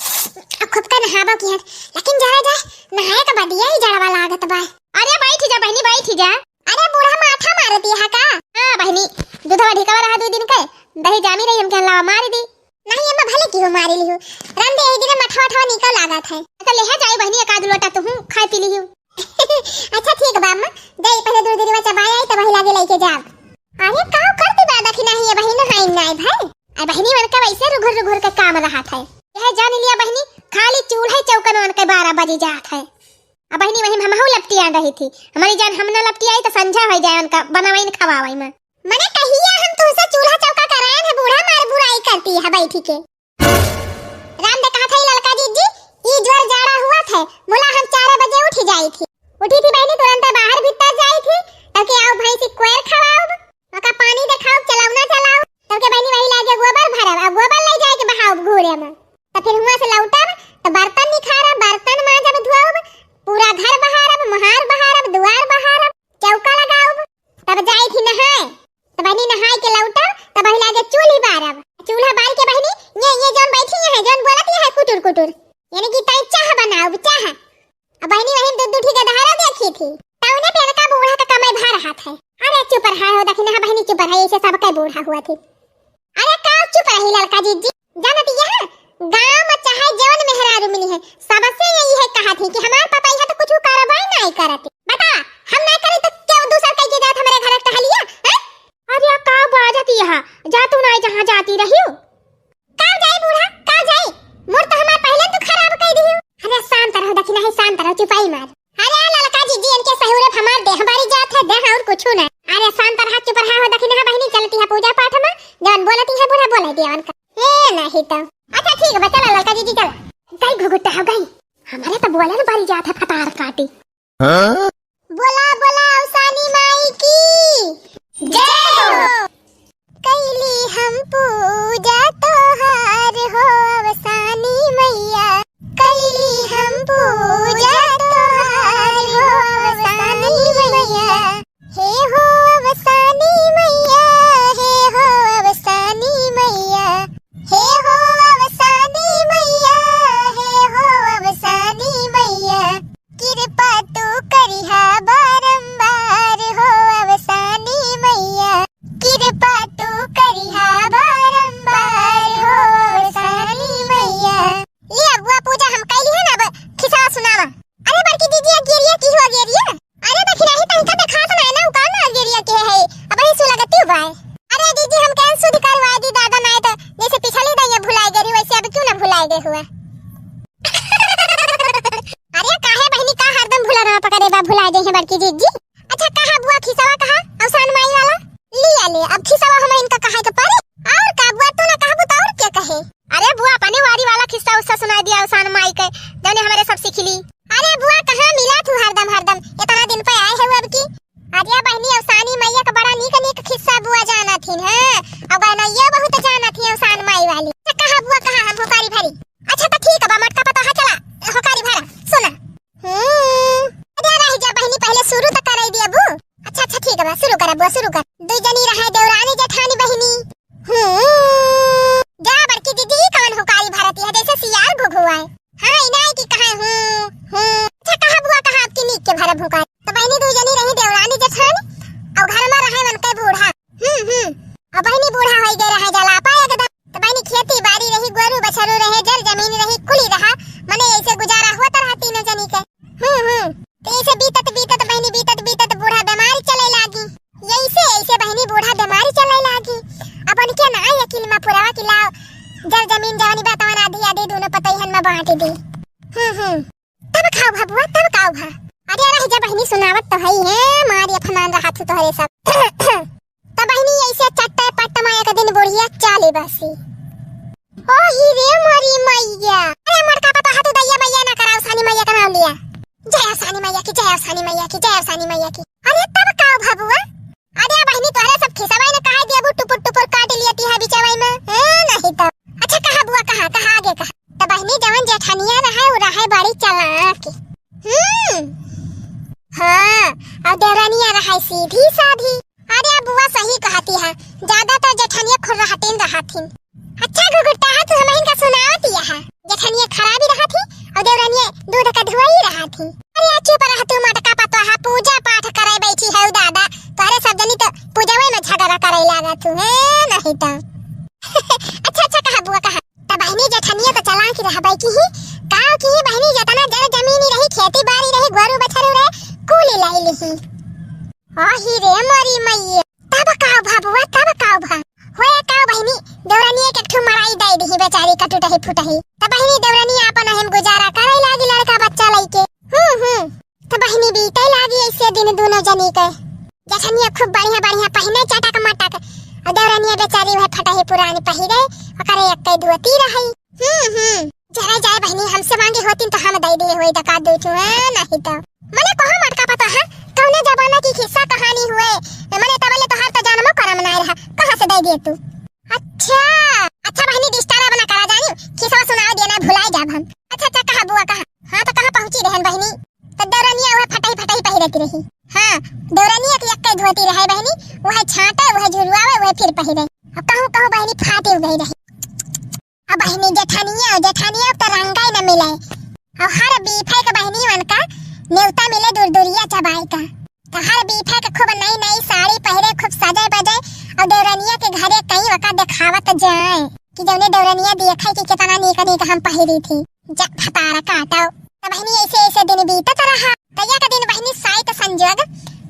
अब खूब का नहाबो किहन। लेकिन जरा जा नहाए का बदिया ही जड़वा लागत बा। अरे बैठी जा बहिनी बैठी जा। अरे बूढ़ा माठा मारती है का? हाँ बहिनी, दूधवा ढिकावा रहा दो दिन के, दही जामी रही, हम कहन लावा मारी दी। नाहीं अम्मा भले की हो मारी लिहू, रंदे एक दिन मठवा ठवा निकल लागत है। अच्छा लेहा जाई बहिनी एक आध लोटा तुहू खाए पी लिहू। अच्छा ठीक बा अम्मा, जाई पहिले दूध दिनवा चबाए आई तब वही लागे लेके जाब। अरे का करती बा दखिनही ये बहिन, हाय नाय भाई। अरे बहिनी मन का वैसे रुघुर रुघुर के काम रहत है। यह जान लिया बहिनी, खाली चूल्हे चौकन मन के बारह बजे जात है। अब बहिनी वही में हमहू लपटियान रही थी। हमारी जान हम ना लपटियाई तो संझा होइ जाए उनका बनावई न खवावई में। मने कहिया हम तुमसे चूल्हा चौका कराएन है, बूढ़ा मार बुराई करती है बैठी के। राम दे कहा था ललका जीजी, ई जोर जाड़ा हुआ था, मुला हम चार बजे उठी जाई थी। उठी थी बहिनी तुरंत बाहर भीतर जाई थी, तब के आओ भैंसी कोयर खवाओ, ओका पानी देखाओ, चलाओ ना चलाओ, तब के बहिनी वही लागे गोबर भरब, अब गोबर ले जाए के बहाओ घूरे में। तो फिर हुआं से लौटब, तो बर्तन निखारब, बर्तन मांजब, धोअब, पूरा घर बहारब, मोहार बहारब, दुआर बहारब, चौका लगाउब, तब जाई थी नहाए। तो बहिनी नहाए के लौटब, तो बहिनी लागे चूल्ही बारब। चूल्हा बार के बहिनी, ये, ये जौन बैठी है, जौन बोलत है कुटुर कुटुर, यानी कि ताई चाह बनाउब, चाह। अब बहिनी वही दू, दू ठी गदहरा देखी थी, तो उन्हें पे इनका बूढ़ा का कमाई भा रहा था। अरे चुप रहा हो, दखिनहा बहिनी चुप रहा, ऐसे सबके बूढ़ा हुआ थी। अरे का चुप रही ललका जीजी, जानत यह गांव में चाहे जवन मेहरारू मिली है, सबसे यही है कहा थी कि हमार पता यह तो कुछ कार्रवाई नहीं करत। बता, हम नहीं करी तो क्यों दूसर कह के जात हमारे घर टहलिया, हैं? अरे का बाजत यह, जा तू नहीं जहाँ जाती रही हो। का जाई बूढ़ा, का जाई? मोर तो हमार पहले तू खराब कई दिहू। अरे शांत रहो दखिनही, शांत रहो, चुपाई मार। अरे ललका जीजी, इनके सहुरे हमार देह बारी जात है, देह और कुछ ना। अरे शांत रहा, चुप रहा हो दखिनहा बहिनी, चलती है पूजा पाठ में, जवन बोलती है बूढ़ा बोले दिया उनका। ए नहीं तो। अच्छा ठीक बा, चला ललका जीजी चला। गई घुघुटा हो गई। हमारे तो बोले न बारी जात है फतार काटी। हाँ? बोला बोला अवसानी माई की जय हो। कैली हम पूजा तोहार हो अवसानी मैया, कैली हम पूजा तोहार हो अवसानी मैया। हे हो अवसानी मैया, हे हो अवसानी मैया, हे हो अवसानी मैया, हे हो अवसानी मैया। कृपा तू करिहा बारंबार हो अवसानी मैया, कृपा तू करिहा बारंबार हो अवसानी मैया। ले अगुआ पूजा हम कैली है ना, अब खिसा सुनावा। अरे बड़की दीदी, अगेरिया की हो अगेरिया? अरे दखिनही तनका देखात ना है ना, उका ना अगेरिया के है, अब ही सुलगती हुआ है। अरे दीदी हम कहन शुद्ध करवा दी दादा, ना तो जैसे पिछली दाइया भुलाए गई वैसे अब क्यों ना भुलाए गए हुआ। अरे काहे बहिनी का हरदम भुला रहा पकड़े बा भुला जाइए बड़की जीजी। अच्छा कहा बुआ खिसवा कहा अवसान माई वाला? लिया ले अब खिसवा हम इनका कहा के परे। और का बुआ तू ना कहबू तो और क्या कहे? अरे बुआ अपने वारी वाला खिस्सा उस्सा सुना दिया अवसान माई के जौने हमारे सब सीख ली। भुकाई। त बहिनी दुइ जनी रही देवरानी जेठानी, अउ घर मा रहे उनके बूढ़ा। हम्म, हम्म। अउ बहिनी बूढ़ा होइ गए रहे जलापा एकदम। त बहिनी खेती बारी रही, गोरू बछरू रहे, जर जमीन रही, कुली रहा। मने ऐसे गुजारा होत रहा तीनों जनी के। हम्म, हम्म। त ऐसे बीतत बीतत बहिनी, बीतत बीतत बूढ़ा बेमारी चले लागी। ऐसे ऐसे बहिनी बूढ़ा बेमारी चले लागी। अब उनके ना आई अकिल मा पुरावा कि लाओ, जर जमीन जवानी बा तवन आधी आधी दुनो पतइहन मा बाँट दी। हम्म, हम्म। तब काउ भा बुआ, तब काउ भा? अरे रह जा बहिनी, सुनावत तो हई है, मारी अपमान रहा थू तोहरे सब। त बहिनी ऐसे चट्टे पट्ट मा एक दिन बुढ़िया चाले बसी। ओ ही रे मोरी मैया। अरे मोटका पतोहा तू दैया मैया ना करा, अवसानी मैया का नाम लिया। जय अवसानी मैया की, जय अवसानी मैया की, जय अवसानी मैया की। अरे तब काउ भा बुआ? अरे बहिनी तोहरे सब खिसवई न काहे दिया बू टुपुर टुपुर काट लिया तिहा बिचवई मा। ए, नहीं तो। अच्छा कहा बुआ, कहा, कहा आगे कहा। त बहिनी जवन जेठनिया रहे, उ रहे बड़ी चालाक। हम्म। हाँ, अउ देवरनिया रहे सीधी साधी। अरे बुआ सही कहती है, ज्यादातर जेठनिया खुर्रहटीन रहथिन। अच्छा घुघुटाहा तू हमहिन का सुनावत यहा। जेठनिया खराबी रहथी अउ देवरनिया दूध का धुआई रहथी। अरे चुप रह तू मोटका पतोहा, पूजा पाठ करे बैठी है दादा, तोहरे सब जनी तो पूजवे मा झगड़ा करे लागत हू, है नहीं तो। अच्छा अच्छा कहा बुआ कहा। त बहिनी जेठनिया त चालाक रहबै की ही, काउ की ही बहिनी जेतना जर जमीनी रही, खेती बारी रही, गोरू बछरू रहे, कुली लाई लिही। ओ ही रे मोरी मैये, तब काउ भा बुआ, तब काउ भा? होए काउ बहिनी, देवरनिया के एक ठो मड़ाई दे दिही बेचारी का टूटही फूटही। त बहिनी देवरनिया अपन हिम गुजारा करे लागी लड़का बच्चा लइके। हम्म, हम्म। त बहिनी बीते लागी ऐसे दिन दुनो जनी के। जेठनिया खूब बढ़िया बढ़िया पहिने चटक मटक, अउ देवरनिया बेचारी वह फटही पुरानी पहिरे, ओकरे एक्के धोती रही। हम्म, हम्म। जरा जाए बहिनी, हमसे मांगे होतिन त हम दे दे होई दका दू ठो, हैं, नहीं तो। मने कहा मोटका पतोहा, कौने जमाना की खिस्सा कहानी हुए, मने तबले तोहार त जन्मो करम नाय रहा, कहाँ से दे दिए तू? अच्छा, अच्छा बहिनी, disturb ना करा जानी, खिसवा सुनावे देना, भुलाए जाब हम। अच्छा, अच्छा, कहा बुआ, कहा? हाँ, तो कहाँ पहुँची रहन बहिनी? तो देवरनिया वह फटही फटही पहिरती रही। हाँ, देवरनिया की एक्के धोती रहे बहिनी, वह छाटे, वह झुरवावे, वह फिर पहिरे। अब कहूँ कहूँ बहिनी फाटी गई रही। अब बहिनी जेठानिया, जेठानिया अब तो रंगा ही न मिले। अब हर बीफे के बहिनी उनका नेवता मिले दूर दूरिया चबाई का। त हर बीफे के खूब नई नई साड़ी पहिरे, खूब सजे बजे, अउ देवरनिया के घरे कई वका देखावत जाए कि जौने देवरनिया देखे कि कितना नीक नीक हम पहिरी थी। जा भतारा काटो। त बहिनी ऐसे ऐसे दिन बीतत रहा। त एक दिन बहिनी साइत संजोग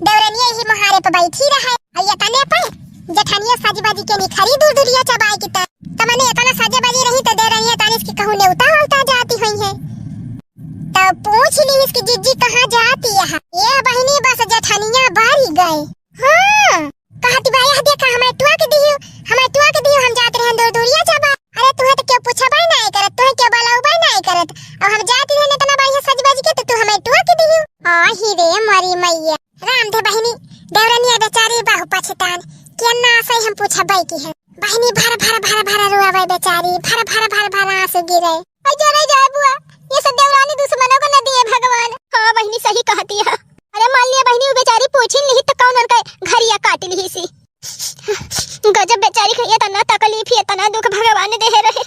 देवरनिया ही मुहारे पे बैठी रहे। अउ ये तने पे जेठनिया सज बज के निखरी दूर दूरिया चबाई की त, त मने इतना सजे बजी रही त देवरनिया तानिस की कहूँ नेवता होता जाती हुई है। त पूछ ली इसकी जिज्जी कहाँ जाती है? ये बहिनी बस जेठनिया बारी गए। हाँ, कहती बा, "यह देखा, हमें टुआ के दियो, हमें टुआ के दियो, हम जात रहन दूर दूरिया चबाए। अरे, तुहे तो क्यों पूछबे नहीं करत, तुहे क्यों बलौबे नहीं करत, और हम जात रहन इतना बढ़िया सज बज के, तो तू हमें टुआ के दियो।" आ ही रे मोरी मैया, राम धे बहिनी, देवरनिया बेचारी बहु पछतान, के ना से हम पूछबे की है। बहिनी भर भर भर भर रोवे बेचारी, भर भर भर भर आंसू गिरे। अरे जरे जाए बुआ, ये सब देवरानी दुश्मनों को न दिए भगवान। हाँ बहिनी, सही कहती है। अरे मान लिया बहिनी, वो बेचारी पूछिन लिही त कौन उनका घरिया काट लिही सी। गजब बेचारी के इतना तकलीफ, इतना दुख भगवान देहे रहे।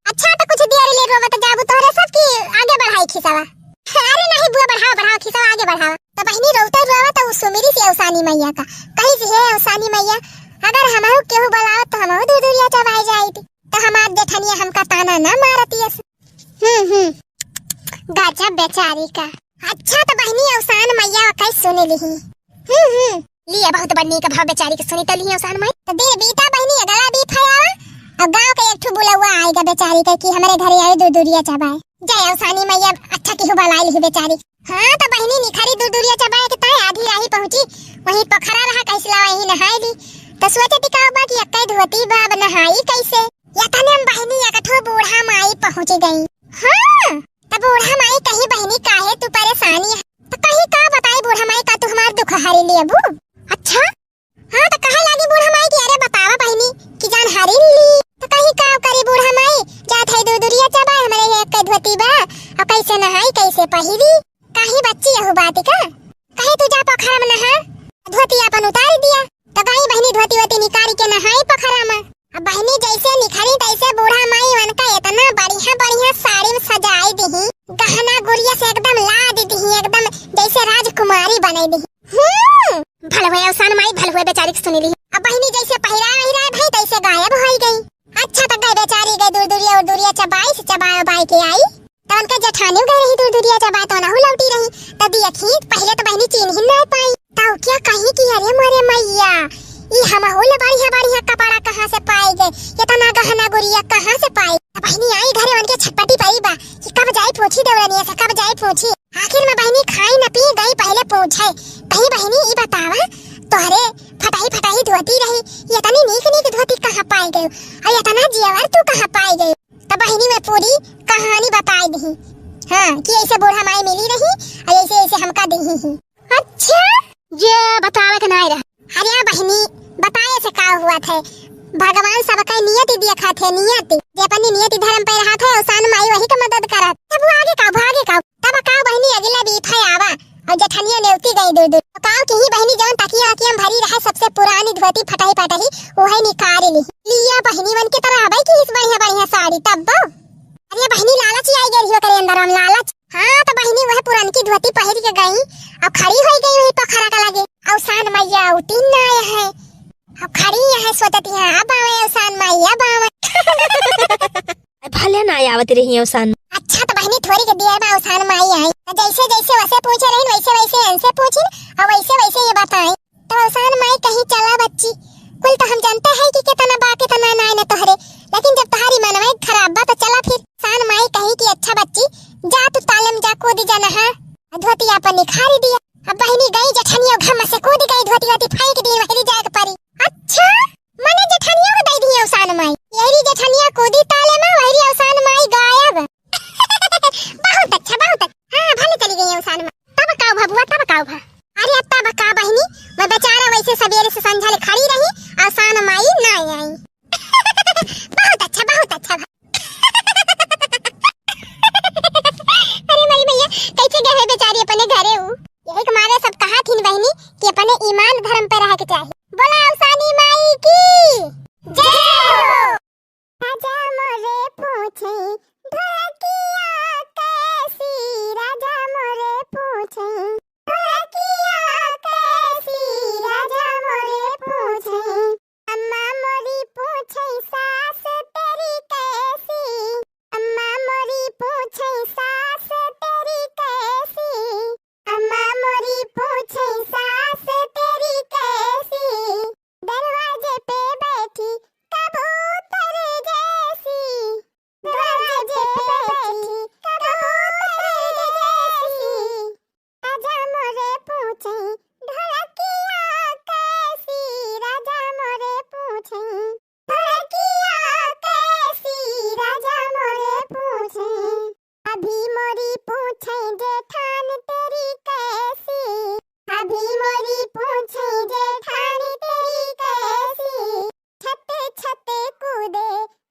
अच्छा, तो कुछ देर ले रोवत जाबू तोहरे सब की आगे बढ़ाई खिसवा। अरे नहीं बुआ, बढ़ाओ, बढ़ाओ, खिसवा आगे बढ़ाओ। तो बहिनी रोवते रोवत उ सुमिरी से अवसानी मैया का। कही से, "हे अवसानी मैया, अगर हमहू केहू बुलावत तो हमहू दूर दूरिया चबाई जाइत। तो हमार जेठनिया हमका ताना ना मारतियस।" हम्म, हम्म। गजब बेचारी का। अच्छा तो बहिनी अवसान मैया कई सुन लिही। हम्म, हम्म। लिया बहुत बड़ नीक भा बेचारी के सुनी तो लिया अवसान माई। तो दे बीता बहिनी अगला बीफा आवा। और गांव के एक ठो बुलौआ आएगा बेचारी के कि हमरे घरे आए दूर दूरिया चबाए। जय अवसानी मैया, अच्छा केहू बलाई लिही बेचारी। हाँ तो बहिनी निखरी दूर दूरिया चबाए के ताए आधी राही पहुंची। वहीं पोखरा रहा कैसला वहीं नहाए ली। तो सोचे टिकाऊ बा कि अक्के धोती बा, अब नहाई कैसे? या तने हम बहिनी एक ठो बूढ़ा माई पहुंच गई। हाँ, त बूढ़ा माई कही, "बहिनी, काहे तू परेशानी है?" त कही, "का बताई बूढ़ा माई, का तू हमार दुख हरी लेबू?" अच्छा? हाँ, त कहे लागी बूढ़ा माई कि, "अरे बतावा बहिनी, कि जान हरी ली।" त कही, "का करी बूढ़ा माई, जात है दूर दूरिया चबाए, हमरे ये एक धोती बा, अब कैसे नहाई, कैसे पहिरी?" कही, "बच्ची, यहू बात का?" कही, "तू जा पोखरा में नहा, धोती अपन उतार दिया।" त गई बहिनी धोती वोती निकाल के नहाई पोखरा में। अब बहिनी जैसे निखरी तैसे बूढ़ा माई उनका इतना बढ़िया बढ़िया साड़ी में सजाई दिही, गहना चबाय उबाय के आई। त उनका जेठानी गए रही दूर दूरिया चबाय, त ओनहु लौटी रही। त देखी, पहिले त बहिनी चीन्हिन नाय पाई। तउ क्या कही कि अरे मोरे मइया, ई हमहू ला बढ़िया बढ़िया कपड़ा कहाँ से पाइ गए, एतना गहना गुरिया कहाँ से पाइ? त बहिनी आई घरे, उनके छटपटी परी बा कि कब जाई पूछी देवरनिया से, कब जाई पूछी। आखिर में बहिनी खाई न पी गई पहिले पूछे, कही बहिनी ई बतावा, तोहरे फटही फटही धोती रही, एतनी नीक नीक धोती कहाँ पाइ गयो, अउ एतना जेवर तू कहाँ पाइ गयो? त बहिनी वे पूरी कहानी बताइ दिही, हाँ, कि ऐसे बूढ़ा माई मिली रही अउ ऐसे ऐसे हमका दिही ही। अच्छा, जे बतावे के नाय रहा। अरे बहिनी, बताए से का हुआ थे, भगवान सबका नियति देखा थे, नियति। जे अपनी नियति धर्म पे रहा थे, औसान माई वही के मदद करत। तब आगे का, आगे का? तब का बहिनी, अगला बीफा आवा, अउ जेठनिया नेवती गई दूर दूर। तो का किही बहिनी, जवन तकिया वकिया में भरी रहे, सबसे पुरानी धोती फटही फटही, उहे निकाल ली। लिया बहिनी, मन के तरह आवे कि इस बढ़िया बढ़िया साड़ी, तब बो। अरे बहिनी, लालच आई गई रही ओकरे अंदर में, लालच। हाँ, त बहिनी वह पुरनकी धोती पहिर के गई, अउ खड़ी होइ गई वही पोखरा का लगे। औसान मइया अउती नाय है, अउ खड़ी है, सोचती है, अब आवे औसान माई, अब आवे। भले ना आवत रही औसान। अच्छा, त बहिनी थोड़ी के देर में औसान माई आई। त जैसे जैसे वैसे पूछे रही, वैसे वैसे इनसे पूछी, अउ वैसे वैसे ये बताई। त औसान माई कही, "चला बच्ची, कुल त हम जानते हैं कि कितना बा, कितना नाय न तोहरे, लेकिन जब तोहारी मनवा खराब बा त चला फिर।" औसान माई कही कि, "अच्छा बच्ची, जा तू ताले में जा, कूद जा नहा।" धोती अपन निखारी दिया। अब बहिनी गई जेठनिया घम से कूद गई, धोती वोती फेंक दी, वही जाए के परी। अच्छा, मने जेठनिया को दे दी औसान माई। यही जेठनिया कूदी ताले में, वही औसान माई गायब। बहुत अच्छा, बहुत अच्छा। हाँ, भले चली गई औसान माई। तब का भा बुआ, तब का भा? अरे तब का बहिनी, मैं बेचारा वैसे सवेरे से संझा ले खड़ी रही, औसान माई ना आई। बहुत अच्छा, बहुत अच्छा भा। अरे मोरी मइया, कैसे गए बेचारी अपने घरे ऊ? यही के मारे सब कहा थिन बहिनी कि अपने ईमान धर्म पे रहे के चाही। बोला औसानी माई की जय हो। राजा मोरे पूछे ढोलकिया कैसी, राजा मोरे पूछे ढोलकिया कैसी, राजा मोरे पूछे। अम्मा मोरी पूछे सास तेरी कैसी, अम्मा मोरी पूछे सास तेरी कैसी, अम्मा मोरी पूछे सास तेरी कैसी, दरवाजे पे बैठी कबूतर जैसी, दरवाजे पे बैठी कबूतर जैसी। राजा मोरे पूछे ढोलकिया कैसी, राजा मोरे पूछे ढोलकिया कैसी, राजा मोरे पूछे। अभी मोरी पूछे जेठान तेरी कैसी, अभी मोरी पूछे जेठान तेरी कैसी। छत छत कूदे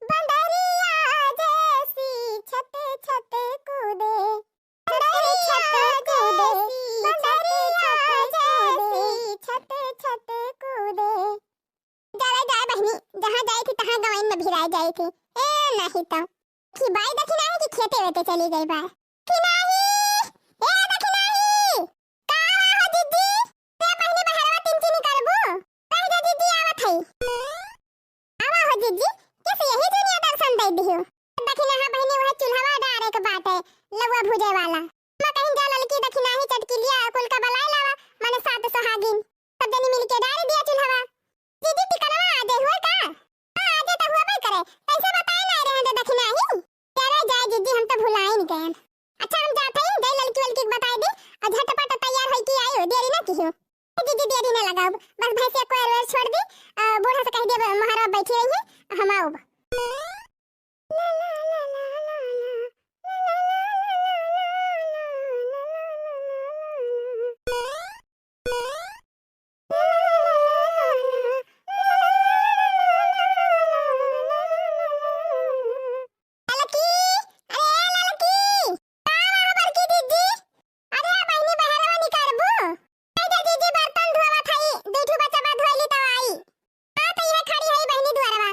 बंदरिया जैसी, छत छत कूदे बंदरिया जैसी, बंदरिया जैसी, छत छत कूदे। जावे जाए बहिनी, जहाँ जाए थी तहाँ गवैन में भिराए जाए थी। ए नहीं तो। कि बाई देखी नाही कि खेते वेते चली गई बा। कि नाही, ए देखी नाही। का हो जिज्जी? ते बहिनी बहरवा तिनचिनी करबू? रह जा जिज्जी, आवत हई। आवा हो जिज्जी, किस यही दुनिया दर्शन दे दियो। देखी ना, हाँ बहिनी, वह चूल्हवा डारे के बाटे, लउआ भुजे वाला। मैं कहीं जा ललकी देखी नाही चटकिलिया कुल का बलाए लावा, माने सात सुहागिन। सब जनी मिलके डार दिया चूल्हवा। दीदी, टिकनवा आजे हुए का? हाँ, आजे तो हुआ करे। कैसे बताए ना रहे तो देखी नाही। अरे जाए जिज्जी, हम तो भुलाइन गए। अच्छा, हम जात हई, गई ललकी वलकी के बताए दी और झटपट तैयार होई के आई हो, देरी ना किहो। जिज्जी देरी ना लगाओ, बस भैंसिया को एरवेर छोड़ दी, अ, बूढ़ा से कह दे मोहरवा बैठी रही है, हम आओ। ललकी, अरे ललकी, का हुआ बड़की दीदी? अरे बहिनी बहरवा निकरबू? ए दे दीदी, बर्तन धोवत हई, दू ठू बचवा धोइली तब आई। हाँ, तो ये खड़ी हई बहिनी दुआरवा।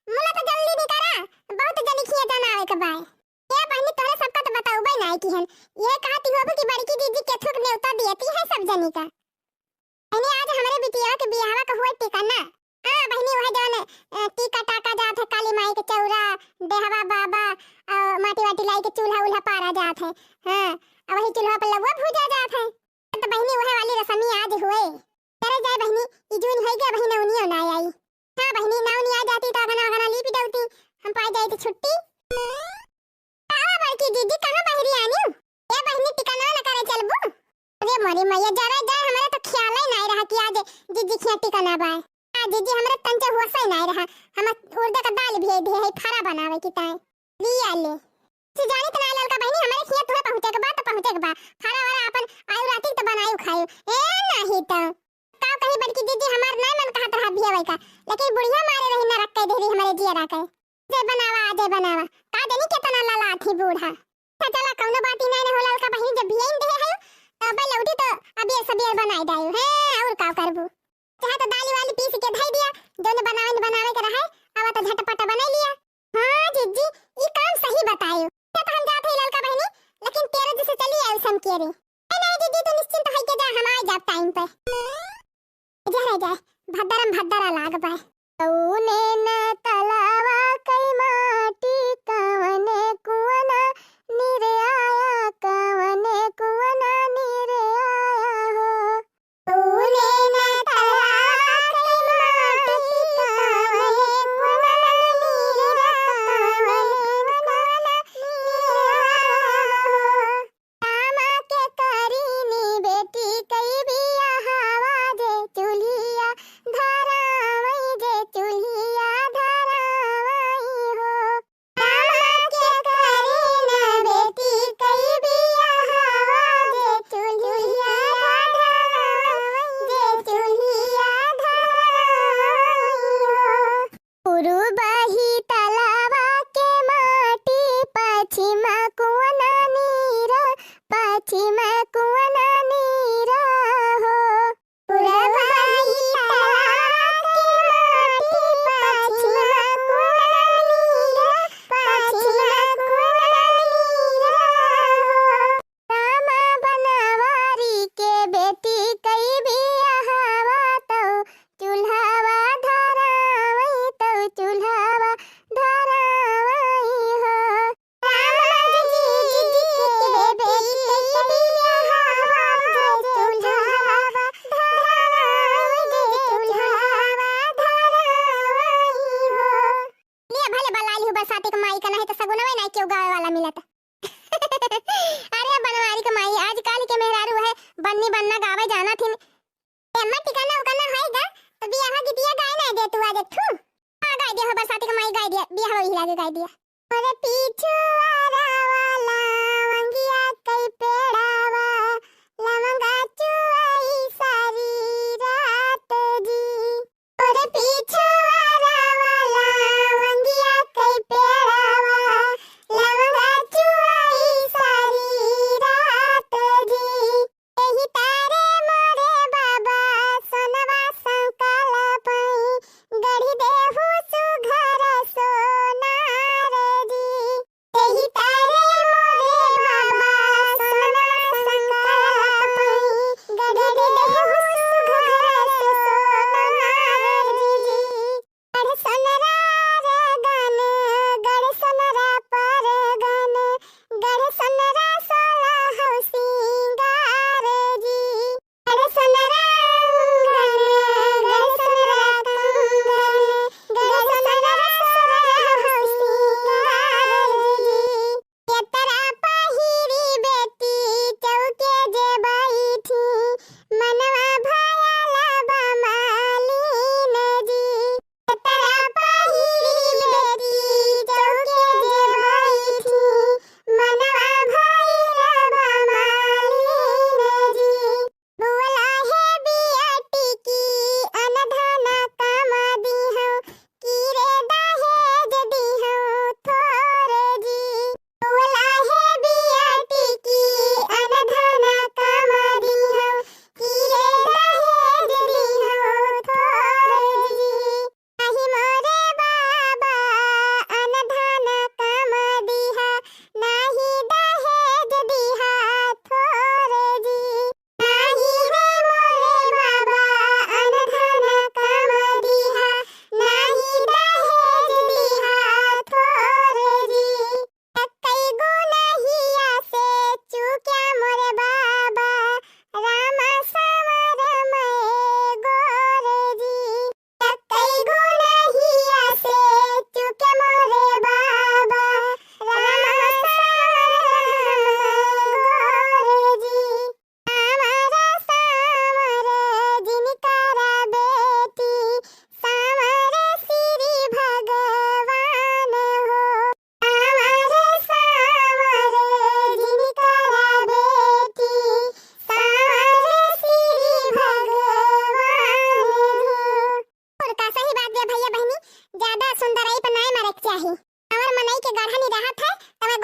मुला तो जल्दी निकरा, बहुत जल्दी खिया जाना आवे के बाय। ए बहिनी, तोहरे सबका तो बतउबे नाय किहन। ये कहती होबू कि बड़की दीदी केथुक नेवता दियती है सब जनी का। बहिनी, आज हमरे बिटिया के बियाहवा का हुए टिकना। हाँ बहिनी, वह जौन, अ, टीका टाका जात है काली माई के चौरा, देहवा बाबा, अ, माटी वाटी लाई के चूल्हा उल्हा पारा जात है। हाँ, अब वही चूल्हा पर लउवा भूजा जात है। तो बहिनी, वह वाली रसमी आज हुए। करे जाए बहिनी, ई जून होई गया, बहिनी नौनियो ना आई। हाँ बहिनी, नौनी आ जाती तो अगना अगना लीपि डउती, हम पाई जाइत छुट्टी। का बड़की जीजी, कहाँ बहरी आनी? ए बहिनी, टिकना न करे चलबू? अरे मोरी मैया, जरा जाए, हमरे तो ख्याल ही नाई रहा कि आज जीजी खिया टिकना बाय। आ जीजी, हमरे तंचे होश ही नाई रहा, हम उर्दे का दाल भेज दिए है फरा बनावे की ताई। लिया ले। सी जानी त ना ललका बहिनी, हमरे खिया तुहे पहुँचे के बा तो पहुँचे के बा। फरा वरा अपन आयु राती तो बनायु खायु। ए नाही तो। का कही बड़की जीजी, हमार नाई मन कहत रहा भेवे का, लेकिन बुढ़िया मारे रही नरक कह देहरी हमरे जियरा के। जे बनावा, जे बनावा। का जानी केतना ललाथी बूढ़ा। अच्छा चला, कौनो बात ही नहीं, न हो ललका बहिनी, जब भियन दे है, तो अबे लौटी तो अबे सबियर बनाई दायु। हैं, और का करबू? चाहे तो दाली वाली पीस के धई दिया, जौन बनावे न बनावे के रहे, अब तो झटपट बनाई लिया। हाँ जीजी, ई काम सही बतायु। तो हम जात है ललका बहिनी, लेकिन तेरे जैसे चली आयु सम के रे। ए नहीं जीजी, तू निश्चिंत होई के जा, हम आ जाब टाइम पे। जा रे जा, भद्दरम भद्दरा लाग बा। कौने न तलावा कई माटी, कवने कुआना नीर आया, कवने कुआना नीर आया हो। कौने न तलावा कई माटी, कवने कुआना नीर आया, कवने कुआना नीर आया हो। रामा के करीनी बेटी कई बियाहवा, जे चुल्हिया धरावई, जे चुल्हिया धरावई हो। रामा के करीना बेटी कई बियाहवा, जे चुल्हिया धरावई, जे चुल्हिया धरावई हो। पूरुबही तलावा के माटी, पछिमा कुआना नीर, पछिमा कुआना नीर हो। पूरुबही तलावा के माटी, पछिमा कुआना नीर, पछिमा कुआना नीर हो। रामा बनवारी के बेटी कई बियाहवा, तौ चुल्हावा धरावई, तौ चुल्हावा धरावई हो। रामा जी के बेटी कई बियाहवा, तौ चुल्हावा धरावई, तौ चुल्हावा धरावई हो। ले भले बलाइल हूँ बरसाती के माई का, नहीं तो सगुनवे नहीं केहू गावे वाला मिलत। अरे बनवारी के माई, आजकल के मेहरारू है बन्नी बन्ना गावे जाना थिन। ए अम्मा, टिकना उकना होई गा, तो बियाह गीतिया गाए ना दे तू आज एक ठू। हाँ, गाए दे हो बरसाती के माई, गाए दे, बियाह वही लागे गाए दे। अरे पीछू आरा वाला लवंगिया कई पेड़ावा, लवंगा चुआई सारी रात जी। अरे पीछू आरा वाला लवंगिया कई पेड़ावा, लवंगा चुआई सारी रात जी। एही तारे मोरे बाबा सोनवा संकल पई, गढ़ी देहु सुघर सोनार जी। एही तारे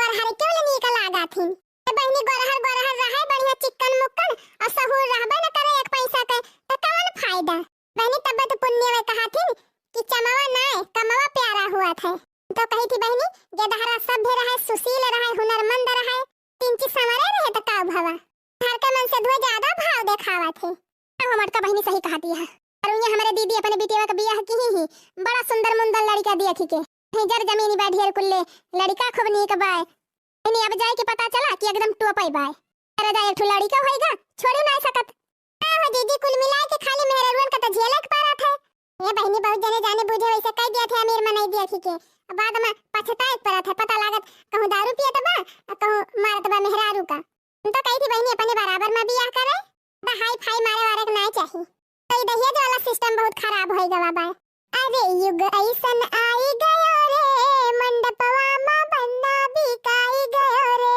तहरे क्यों ले नीक लागा थिन? ए बहिनी, गोरहर गोरहर रहे, बढ़िया चिक्कन मुक्कन, और सहूर रहबे न करे एक पैसा के, त कवन फायदा? बहिनी, तब तो पुण्य में कहा थिन कि चमवा नाय, कमवा प्यारा हुआ था। तो कही थी बहिनी, गेदहरा सभ्य रहे, सुशील रहे, हुनरमंद रहे, तिनची संवरे रहे त का भवा? घर के मन से धुए ज्यादा भाव देखावा थे। हाँ, मटका बहिनी सही कहती है। और उन्हें हमरे दीदी अपने बिटिया का बियाह की ही, बड़ा सुंदर मुंदर लड़का दिया थी के। जर जमीनी बा ढेर कुल्ले, लड़का खूब नीक बाय। इन्हें अब जाए के पता चला कि एकदम टोपई बाय। अरे जा, एक ठो लड़का होएगा, छोड़ी ना सकत। का हो दीदी, कुल मिलाए के खाली मेहररुअन का तो झेले के पड़त है। ए बहिनी, बहुत जने जाने बूझे वैसे कह दिया थे, अमीर मनाई दिया थी के। अब बाद में पछताए के पड़त है, पता लागत कहूँ दारू पियत बा, आ कहूँ मारत बा मेहरारू का। हम तो कही थी बहिनी अपने बराबर में बियाह करे, बा हाई फाई मारे वारे के नाय चाही। तो ई दहेज वाला सिस्टम बहुत खराब होई गवा बा। अरे युग ऐसन आई गयो रे, मंडपवा मा बन्ना बिकाई गयो रे।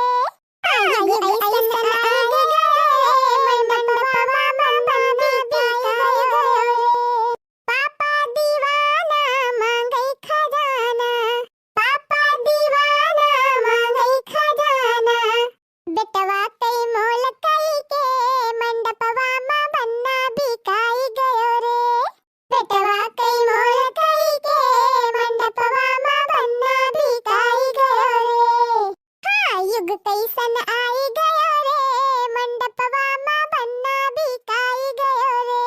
हाँ, युग ऐसन आई गयो रे, मंडपवा मा बन्ना बिकाई गयो रे। पापा दीवाना मांगई खजाना, पापा दीवाना मांगई खजाना। बेटवा कई मोल कई के मंडपवा मा बन्ना बिकाई गयो रे। बेटवा कई मोल कई के मंडपवा मा बन्ना बिकाई गयो रे। हाँ, युग कैसन आई गयो रे, मंडपवा मा बन्ना बिकाई गयो रे।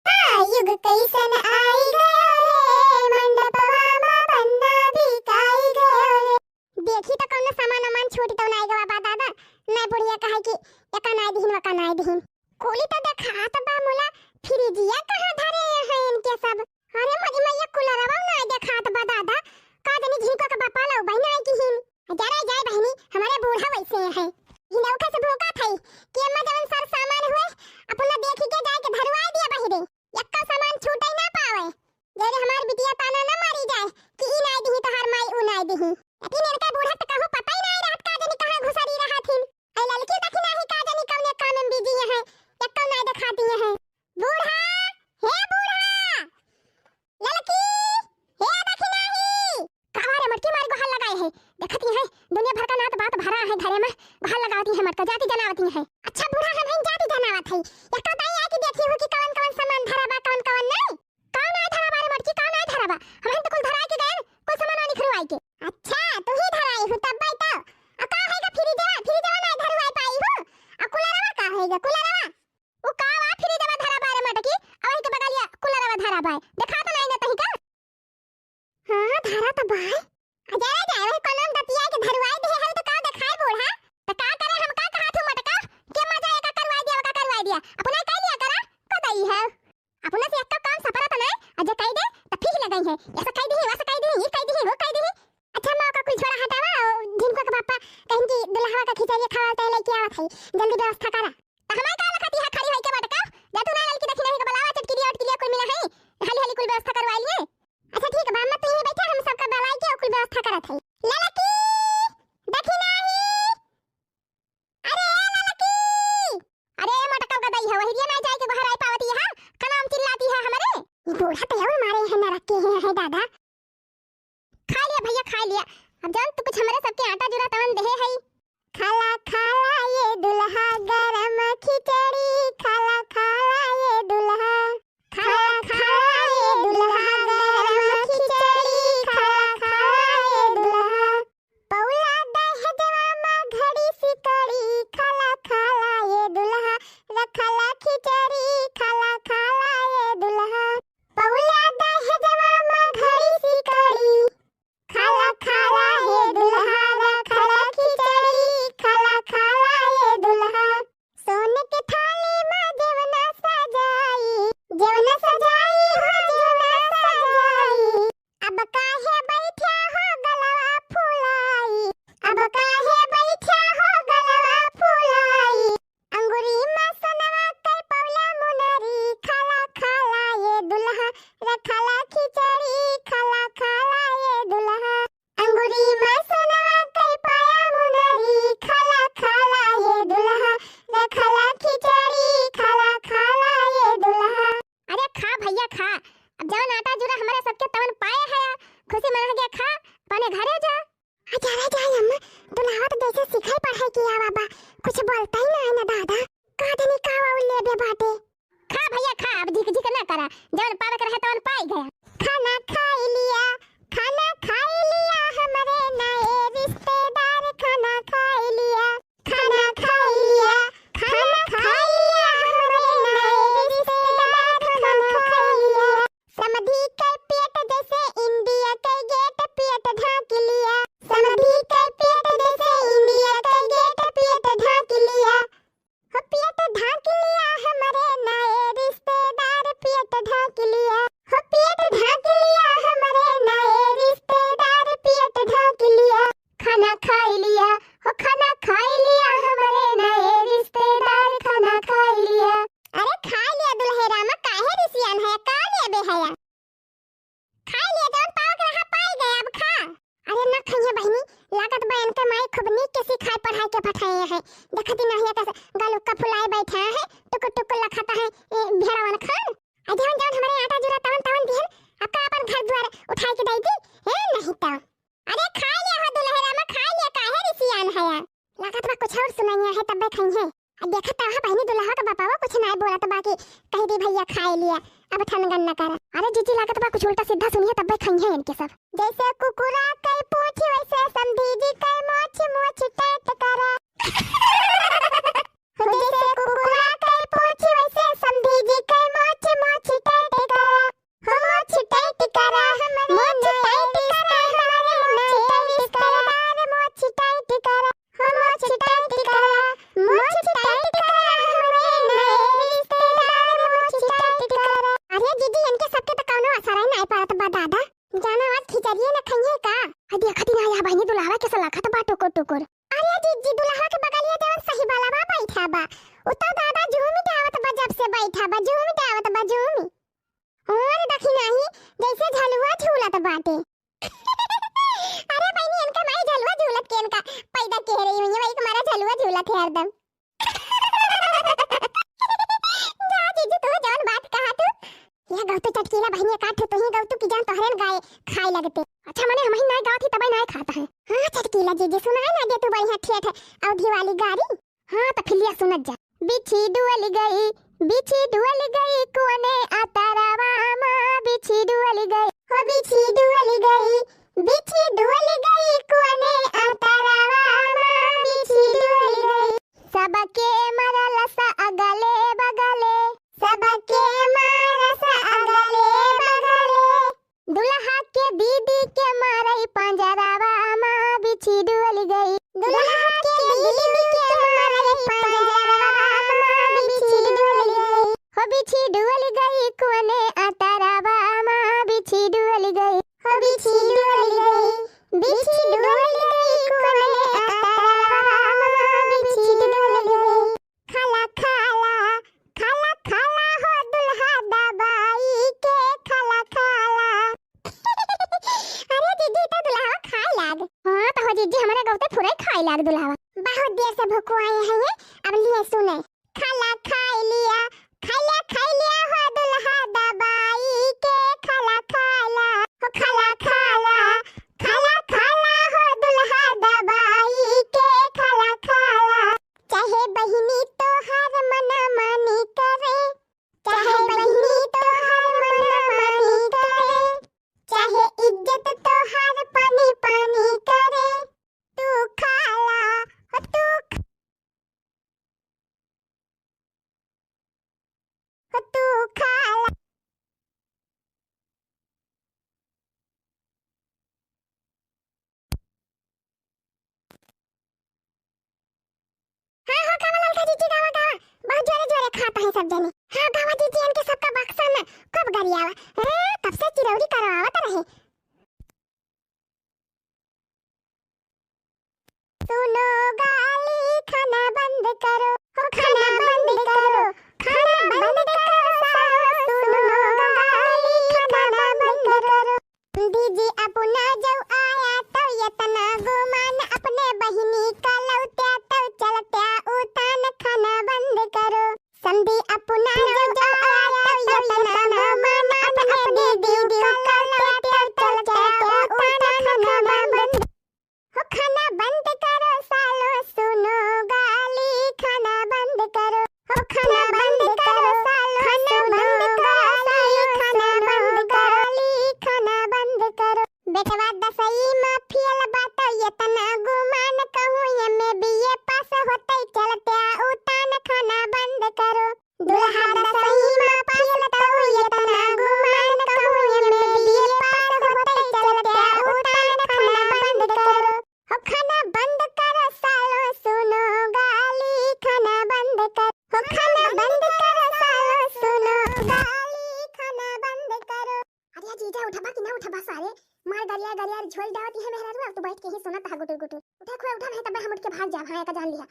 हाँ, युग कैसन आई गयो रे, मंडपवा मा बन्ना बिकाई गयो रे। देखी तो कौनो सामान वामान छूट तो नाय गवा बा दादा, नाय बुढ़िया कहे कि एका नाय दिहिन, वका नाय दिहिन। कुली तो देखात बा मुला, फ्रिजिया कहाँ धरे हैं इनके सब? अरे मोरी मैया, कूलरवा नाय देखात बा दादा, का जानी झिनको के बापा लौ बहिन आए किहिन। जरा जाए बहिनी, हमारे बूढ़ा वैसे है। इनौखे से भूखा थई कि अम्मा जवन सर सामान हुए, अपना देखी के जाए के धरवाए दिया बहिरे। यक्का सामान छूटे ना पावे। जरे हमार बिटिया ताना ना मारी जाए कि ई नाय दिही तहार माई, ऊ नाय दिही। लेकिन इनका बूढ़ा त कहूँ पता ही नाय रहत, का जानी कहाँ घुसरी रहत हिन। ऐ ललकी देखी नाही का जानी कौने काम में बिजी है, यक्का नाय देखाती है। बूढ़ा, हे बूढ़ा, ललकी, हे देखी नाही। का रे मटकी मारी गोहार लगाए है। देखत ही है, दुनिया भर का नात बात भरा है घरे में, गोहार लगावती है मटका, जाती जनावती है। अच्छा बूढ़ा, हम हन जाती जनावत है। एक तो दाई आके देखी हो कि कवन कवन सामान धरा बा, कवन कवन नहीं। का नाय धरा बा रे मटकी, का नाय धरा बा? हम हन तो कुल धराई के गए, कुल सामान निखरवाई के। अच्छा, तू ही धराई हो तब बाई तो। आ का है का फ्रिजवा, फ्रिजवा नाय धरवाई पाई हो। आ कूलरवा का है का, कूलरवा? उ का वा फ्रिजवा धरा बा रे मटकी, आ वही के बगलिया कूलरवा धरा बा। देखा तो नाय ना तही का? हाँ, धरा तो बाय। आ जरा जाए, वही कलम दतिया के धरवाई दे है, तो का देखाए बूढ़ा? तो का करे, हम का कहा थू मटका? के मजा एका करवाई दिया, वका करवाई दिया। अपना कह लिया करा, को दई है। अपना से एक्का काम सपरत नाय, आ जे कह दे, तो फिर लगई है। ऐसा कह दी, वैसा कह दी, ये कह दी, वो कह दी। अच्छा माँ का कुल छोड़ा हटावा, झिनको के पापा कहिन कि दुल्हवा का खिचड़ी खावा तो लेके आवत है, जल्दी व्यवस्था करा। तो हमारे का लखती है खड़ी होई के मटका, जा तू ना ललकी देखी नाही के बुलावा, चटकिलिया उटकिलिया कुल मिला है, हाली हाली कुल व्यवस्था करवा लिए। अच्छा ठीक बा, अम्मा तू यहीं बैठा, हम सबका बुलाई के कुल व्यवस्था करत है। ललकी, देखी नाही, अरे ललकी, अरे मटका का दई है, वही दिया ना जाए के बाहर आई पावती है, का नाम चिल्लाती है हमरे? ये बूढ़ा तो और मारे है, न रखे हैं, है दादा। खा लिया भैया, खा लिया। अब जान तू कुछ हमरे सबके आटा जुरा तवन देहे है। खाला खाला ये दुल्हा गरम खिचड़ी, खाला खाला ये दुल्हा। खाला खाला ये दुल्हा गरम खिचड़ी, खाला खाला ये दुल्हा। पौला दहेजवा मा घड़ी सिकड़ी, खाला खाला ये दुल्हा। रखला खिचड़ी, खाला खाला ये दुल्हा। पौला दहेजवा मा घड़ी सिकड़ी, खाला खाला हे दुल्हा, रखला खिचड़ी, क्या बाबा, कुछ बोलता ही ना है ना दादा। का जनी का वा लेबे बाटे। खा भैया खा, अब झिक झिक ना करा, जवन पावे के रहे तवन पाई गया। खाना खाई लिया, खाना खाई लिया हमरे नए रिश्तेदार, खाना खाई लिया, खाना खाई लिया, खाना खाई लिया हमरे नए रिश्तेदार, खाना खाई लिया। समधी के पेट जैसे इंडिया के गेट, पेट ढाँक लिया। समधी के पेट जैसे इंडिया के गेट, पेट ढाँक लिया। हो पेट ढाँक लिया हमरे नए रिश्तेदार, पेट ढाँक लिया। हो पेट ढाँक लिया हमरे नए रिश्तेदार, पेट ढाँक लिया। खाना खाई लिया, हो खाना खाई लिया हमरे नए रिश्तेदार, खाना खाई लिया। अरे खाई लिया दुल्हे रामा, काहे रिसियान है, का लेबे हया? खाई लिया, जौन पावे के रहा पाई गया, अब खा। अरे ना खइहे बहिनी, लागत बा इनके माई खूब नीक के सिखाए पढ़ाए के पठाए हैं। देखती नहीं है कैसे गलुक्का फुलाए बैठा है, टुकुर टुकुर लखाता है, ए, भेड़वन खान। आ जौन जौन हमरे आटा जुरा तवन तवन दिहन, अब का अपन घर द्वार उठाए के दई दी? ए, नहीं तो। अरे खाई लिया हो दुल्हे रामा, खाई लिया, काहे रिसियान है? लागत बा कुछ और सुनइया है तब्बे खइहे। आ देखत तो हा बहिनी दुल्हवा के बापावा कुछ नाय बोलत बा कि कह दी भैया खाए लिया, अब ठनगन न करा। अरे जीजी लागत बा कुछ उल्टा सीधा सुनिए तब्बे खइहे इनके सब। जैसे कुकुरा के पूँछ वैसे समधी जी के मोछ, मोछ टाइट करा। जैसे कुकुरा के पूँछ वैसे समधी जी के मोछ, मोछ टाइट करा। हो मोछ टाइट करा हमरे मोछ टाइट करा, हमरे मोछ टाइट करा, मोछ टाइट करा। हो मोछ टाइट करा, मोछ टाइट करा हमरे नए रिश्तेदार, मोछ टाइट करा। अरे जीजी, इनके सबके तो कौनो असर ही नहीं पड़त बा दादा। जाना आज खिचड़िए न खइहे का? अरे देखती ना या बहिनी दुल्हवा के सलाखत बा टुकुर टुकुर। अरे जीजी, दुल्हवा के बगलिया जवन सही वाला बा बैठा बा, उ तो दादा झूमी डावत बा, जब से बैठा बा झूमी डावत बा, झूमी। और देखी नाही, जैसे झलुआ झूलत बाटे। अरे बहिनी, इनका माई झलुआ झूलत के इनका पैदा के रही हुई है, वही हमारा झलुआ झूलत है हरदम। जा जीजी, तू जौन बात कहा तू। या गौतू चटकीला बहिनी, का ठो तू ही गौतू की जान तोहरेन गाय खाए लगते। अच्छा, मने हम ही नाय गावत ही तबे नाय खाता है। हाँ चटकीला जीजी, सुनाए ना दे तू बढ़िया ठेठ अवधी वाली गारी। हाँ, त फिलिया सुनत जा। बिच्छी डुअल गई, बिच्छी डुअल गई, कुअने अतरवा मा बिच्छी डुअल गई। हो बिच्छी डुअल गई, बिच्छी डुअल गई, कुअने अतरवा मा बिच्छी डुअल गई। सबके मरल सा अगले बगले, सबके मरल सा अगले बगले। दुल्हा के दीदी के मारई पंजरवा मा बिच्छी डुअल गई। दुल्हा के दीदी के मारई पंजरवा मा बिच्छी डुअल गई। हो बिच्छी डुअल गई कुअने अतरवा मा बिच्छी डुअल गई। हो बिच्छी डुअल गई, बिच्छी डुअल गई कुअने अतरवा मा बिच्छी डुअल गई। खाला, खाला, खाला, खाला हो दुल्हा दबाई के, खाला, खाला। अरे जीजी, तो दुल्हवा खाए लाग। हाँ, तो हो जीजी, हमारे गौते फुरई खाए लाग दुल्हवा। बहुत देर से भुकुआए हैं ये, अब लिए सुने। खाला खाए लिया, खाला खाए लिया हो दुल्हा दबाई के, खाला खाला, हो खाला खाला, खाला खाला हो दुल्हा दबाई के, खाला खाला। चाहे बहिनी तोहार मना मानी करे, चाहे बहिनी तोहार मना मानी करे, चाहे इज्जत तोहार पानी पानी करे, तू खाला, हो तू खा-, हो तू खाला। हाँ, हाँ, गावा ललका जीजी, गावा, गावा। बहुत जोरे, जोरे खात हैं सब जने। हाँ, गावा जीजी, इनके सबका बक्सा में खूब गरियावा। हाँ, तब से चिरौरी करवावत रहे। सुनो गाली, खाना बंद करो, हो खाना बंद करो, खाना बंद करो, सालो, सुनो गाली, खाना बंद करो। समधी जी अपना जौ आया तौ यतना गुमान, अपने बहिनी का लौट्या तौ चलत्या उतान, खाना बंद करो। समधी अपना जौ आया तौ यतना गुमान, अपने दीदी का लौट्या तौ चलत्या उतान, खाना बंद। हो खाना बंद करो सालो, का जान लिहा।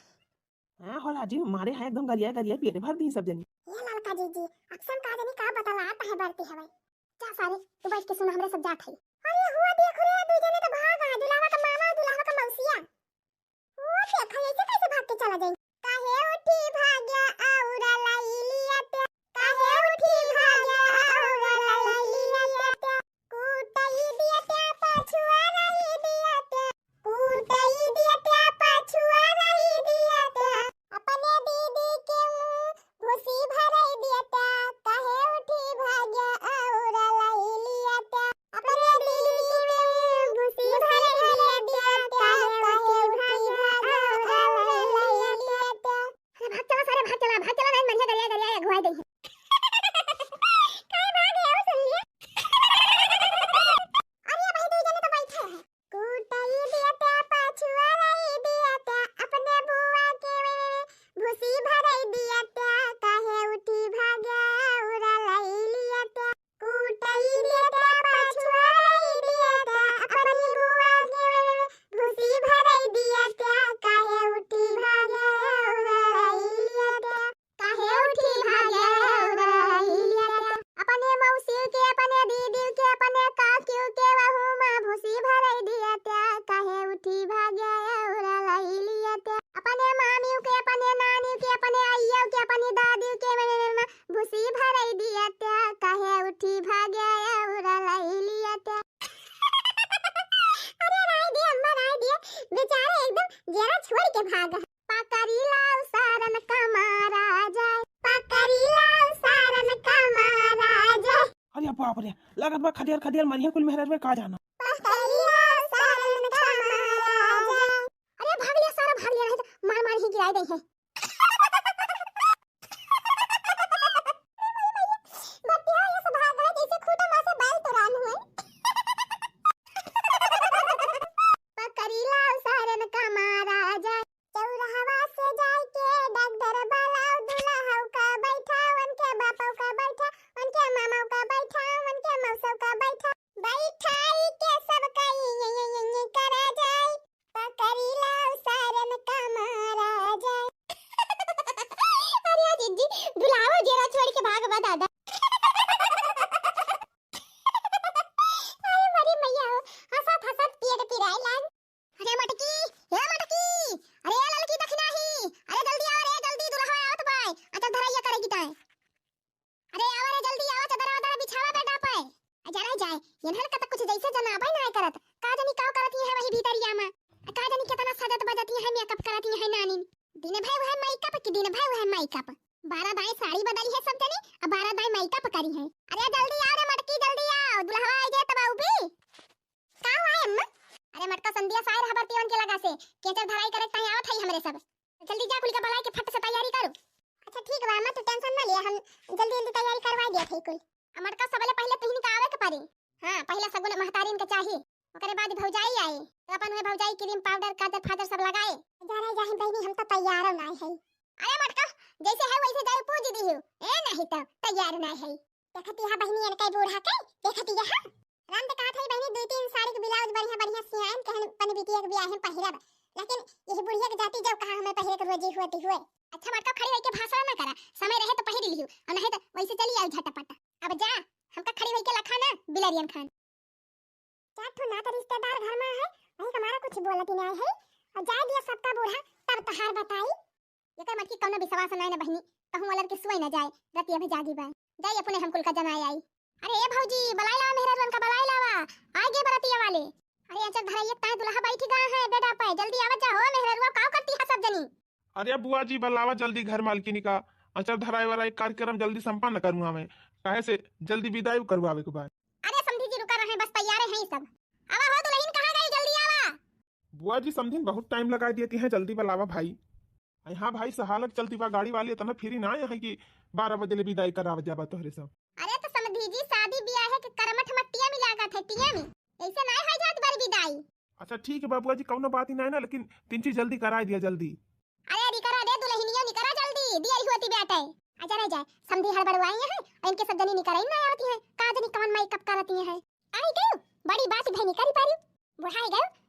हाँ, होला जी, मारे हैं एकदम गरिया गरिया पेट भर दी सब जनी। ये ललका जीजी, अक्सर का जनी का बतलात है बरती हवे। जा सारे, तू बैठ के सुन, हमरे सब जात है। अरे हुआ देख रे, दू जने तो भाग आ, दुल्हवा का मामा, दुल्हवा का मौसिया। ओ देखा, ऐसे कैसे भाग के चला जाई? काहे उठी भाग्या और लई लिया त्या? काहे उठी भाग्या और लई लिया त्या? कूटई दिया त्या, पछुआ रही दिया त्या। कूटई दिया त्या, पछुआ रही दिया त्या। अपने दीदी के मुंह भूसी भरई दिया त्या। काहे उठी भाग्या और लई लिया त्या? अपने दीदी के मुंह भूसी भरई दिया त्या। काहे उठी भाग्या और लई लिया त्या? अरे भाग चला सारे, भाग चला, भाग चला, नहीं मनिया गरिया गरिया अगुवाई देही। काहे भाग गया हो सुन लिया? अरे भाई, दू जने तो बैठे हैं। कूटई दिया त्या, पछुआ रही दिया त्या, अपने बुआ के भूसी भरई दिया त्या, काहे उठी भाग्या और लई लिया त्या। कूटई दिया त्या, पछुआ रही दिया त्या, अपनी बुआ के भूसी भरई दिया त्या, काहे उठी भाग्या और लई लिया त्या। काहे उठी भाग्या और लई लिया त्या? अपने मौसी के, अपने दीदी के, अपने काकी के वहू मा भूसी भरई दिया त्या। काहे उठी भाग्या और लई लिया त्या? अपने मामी के, अपने नानी के, अपने अइया के, अपने दादी के म-, म-, म-, भूसी भरई दिया त्या। काहे उठी भाग्या और लई लिया त्या? अरे राय दिया अम्मा, राय दिया, बेचारे एकदम जेरा छोड़ के भाग। पकड़ी लाओ सारन का मारा जाए, पकड़ी लाओ सारन का मारा जाए। अरे बाप रे, लागत बा खदेड़ खदेड़ मरिया कुल मेहरारू में का जाना। पकड़ी लाओ सारन का मारा जाए। अरे भाग लिया सारा, भाग लिया, नहीं तो मार मार ही गिराई दे है। बतिया ये सब भाग है जैसे खूटा माँ से बैल तुरान हुए। पकड़ी लाओ सारन का मारा जाए। चौराहवा से जाइके डॉक्टर बुलाओ, दुल्हऊ का बैठा, उनके बापऊ का बैठा, उनके मामऊ का बैठा, उनके मौसऊ का बैठा, बैठाई के सबका ये, ये, ये, ये, ये करा जाए। पकड़ी लाओ सारन का मारा जाए। अरे जीजी, दुल्हवा जेरा छोड़ के भाग बा दादा। अरे मरी मैया हो, हंसत हंसत पेट पिराए लाग। अरे मटकी, ए मटकी, अरे ए ललकी दखिनाही, अरे जल्दी आवा रे, जल्दी दुल्हवा आवत बाय, अचल धरैया करेगी ताय। अरे आवा रे, जल्दी आवा, चदरा वदरा बिछावा बेडा पाय। आ जरा जाए, इन्हन का तो कुछ जैसे जनाबे नाय करत, का जानी का करत ही है वही भीतरिया में, आ का जानी कितना सजत बजत ही है, मेकअप करत ही है नानी। दिन भर वह मेकअप की दिन भर वह मेकअप, बारह दाई साड़ी बदली है सब जनी, अब बारह दाई मेकअप करी है। अरे जल्दी आओ रे मटकी, जल्दी आओ, दुल्हवा आई गए तब आऊ भी। का हुआ है अम्मा? अरे मटका संध्या सायर हबर तिवन के लगा से, केचर धराई करे ताई आवत है हमरे सब। जल्दी जा कुल के बलाई के फट से तैयारी करो। अच्छा ठीक बा अम्मा, तू टेंशन ना लिया, हम जल्दी जल्दी तैयारी करवा दिया थे कुल। आ मटका सबले पहले तुहिन का आवे के पड़ी। हाँ, पहले सगुन महतारिन के चाही, ओकरे बाद भौजाई आई, तो अपन वह भौजाई क्रीम पाउडर काजर फाजर सब लगाए। जा रहे जाही बहनी, हम तो तैयार ना है। अरे मटका, जैसे है वैसे जाए पूज दी हो, ए नहीं तो तैयार ना है। देखती है बहनी, इनका बूढ़ा के, देखती है। राम तो कहा था बहनी, दो तीन साड़ी के ब्लाउज बढ़िया बढ़िया सियान कहन पन बिटिया के ब्याह में पहिरब, लेकिन यही बुढ़िया के जाति जब कहा हमें पहिरे के रोजी होती हुए। अच्छा मटका, खड़ी होके भाषण ना करा, समय रहे तो पहिर लियो, और नहीं तो वैसे चली आओ झटपट। अब जा, हमका खड़ी होके लखा ना बिलरियन खान। चार ठो नात रिश्तेदार घर में है, वही हमारा कुछ बोलत ही नहीं है, और जाए दिया सबका बूढ़ा तब तहार बताई। एकर मटकी कौनो विश्वास नाय न बहिनी, कहूँ अलर के सोई न जाए, रतिया भी जागी बा। जाई अपने हम कुल का जनाए आई। अरे ए भौजी, बलाई लावा मेहरारुअन का, बलाई लावा। आए गे बरतिया वाले। अरे अचर धराई एक ताए दुल्हा बैठ गा है बेडा पे, जल्दी आवत जा हो मेहरारुआ, काव करती है सब जनी। अरे बुआ जी, बलावा जल्दी घर मालकिनी का, अचर धराई वाला एक कार्यक्रम जल्दी संपन्न करुआ मैं, काहे से जल्दी विदाई करवावे के बाद। अरे समधी जी रुका रहे, बस तैयारे हैं सब। आवा हो दुल्हन, कहाँ गई, जल्दी आवा। बुआ जी, समधिन बहुत टाइम लगाई दिए हैं, जल्दी बलावा भाई। अरे हाँ भाई, सहालक चलती बा गाड़ी वाली, इतना फ्री ना है कि बारह बजे ले विदाई करावत जाबा तोहरे सब। अरे तो समधी जी, शादी ब्याह के करमठ में टिया मिला का थे, टिया में। ऐसे ना हो जात बारी विदाई। अच्छा ठीक है बाबुआ जी, कौनो बात ही नहीं ना, लेकिन तीन चीज जल्दी कराई दिया जल्दी। अरे निकरा रे दुल्हनिया, निकरा जल्दी, दिया ही होती बेटे। अच्छा रह जाए, समधी हड़बड़वाई है, और इनके सब जनी निकरा ही ना आवती है, का जनी कौन मेकअप करती है। आई गयो, बड़ी बात भाई निकरी पारी, बुढ़ाई गयो,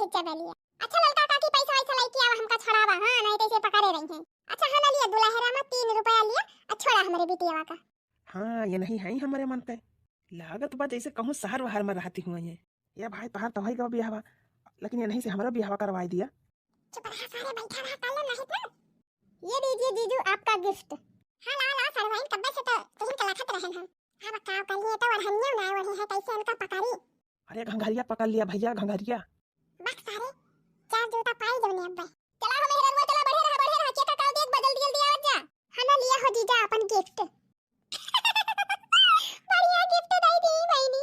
ठीक चबे लिया। अच्छा ललका काकी, पैसा वैसा लइके आवा, हमका छोड़ावा, हाँ, नहीं तो इसे पकड़े रही हैं। अच्छा हाँ, ना लिया दुलहरा में तीन रुपया लिया, आ छोड़ा हमरे बिटियावा का। हाँ, ये नहीं है हमरे मन ते। लागत बा जैसे कहूँ शहर वहर में रहती हुआ ये। ये भाई, तोहार तो होई गवा बियाहवा, लेकिन ये नहीं से हमरा बियाहवा करवाई दिया। चुप रहा सारे, बैठा रहा, कर लो नहीं तो। ये लीजिए जीजू आपका गिफ्ट। हाँ, लाओ, लाओ, सरवाइन कब्बे से तो तुहिन के लखत रहन हम। अब का कर लिए तो ओढ़नियो ना ओढ़े है, कैसे इनका पकड़ी? अरे घंघरिया पकड़ लिया भैया, घंघरिया। बक सारे, चार जूता पाई जौने अब्बे। चला हो मेहररुआ, चला, बढ़े रहा, बढ़े रहा, केका काल देख बा, जल्दी, जल्दी आवत जा। हाँ ना, लिया हो जीजा अपन गिफ्ट। बढ़िया गिफ्ट दे दी बहिनी।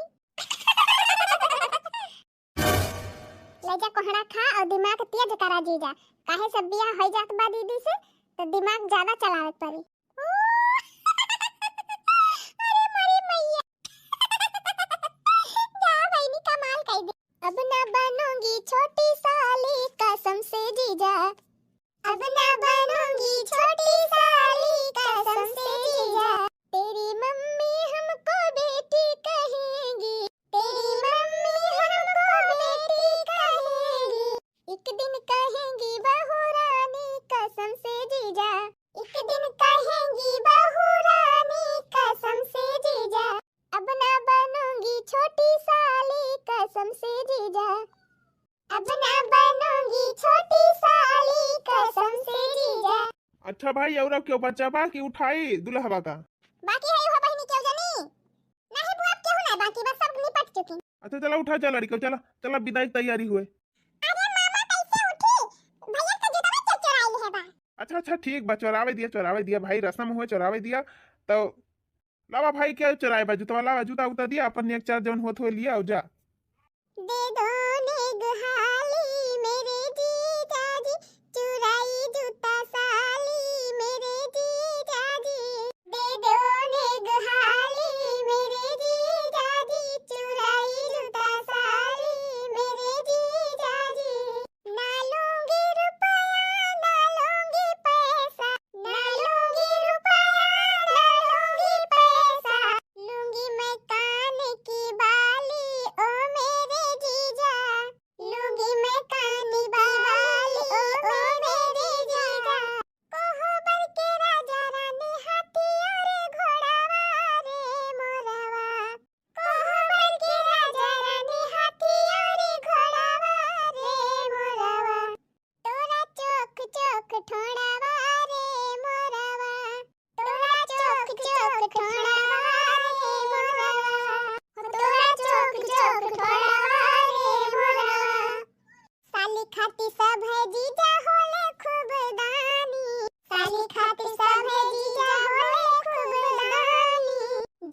ले जा कोहड़ा खा और दिमाग तेज करा जीजा, काहे सब बियाह हो जात बा दीदी से तो दिमाग ज्यादा चलावे के पड़ी। अरे मोरी मैया। जा बहिनी, कमाल कर दे। अब ना बनूंगी छोटी साली कसम से जीजा, अब ना बनूंगी छोटी साली कसम से जीजा। तेरी मम्मी हमको बेटी कहेंगी, तेरी मम्मी हमको बेटी कहेंगी। एक दिन कहेंगी बहू रानी कसम से जीजा, एक दिन कहेंगी बहू रानी कसम से जीजा। अब ना बनूंगी छोटी साली कसम से जीजा, अब ना बनूंगी छोटी साली कसम से जीजा। अच्छा भाई, और अब क्यों बचा बा कि उठाई दुल्हवा का? बाकी है हो बहिनी क्यों जानी? नहीं बुआ, अब केहू ना बाकी, बस सब निपट चुकी। अच्छा चला उठा, चला लड़का, चला, चला विदाई की तैयारी हुए। अरे मामा कैसे उठी? भैया का जूता में चोराई है बा। अच्छा अच्छा ठीक बा, चोरावे दिया, चोरावे दिया भाई, रस्म हुए चोरावे दिया। तो लावा भाई, क्या चोराए बा जूतवा, लावा जूता उता दिया, अपन नेक चार जौन होत हुए लिया और जा। दे दो नेग हाली मेरे जीजा जी, चुराई जूता साली मेरे जीजा जी। दे दो नेग हाली मेरे जीजा जी, चुराई जूता साली मेरे जीजा जी। ना लूंगी रुपया, ना लूंगी पैसा, ना लूंगी रुपया, ना लूंगी पैसा। लूंगी मैं कान की बाली, ओ मेरे जीजा। लूंगी मैं कान की बाली, ओ, ओ मेरे जीजा। कोहबर के राजा रानी, हाथी और घोड़ावा रे मोरवा। कोहबर के राजा रानी, हाथी और घोड़ावा रे मोरवा। तोरा चोख चोख ठोड़ावा रे मोरवा। तोरा चोख चोख ठोड़ावा रे मोरवा। तोरा चोख चोख ठोड़ावा रे मोरवा। साली खाती सब है जीजा होले खूब दानी। साली खाती सब है जीजा होले खूब दानी।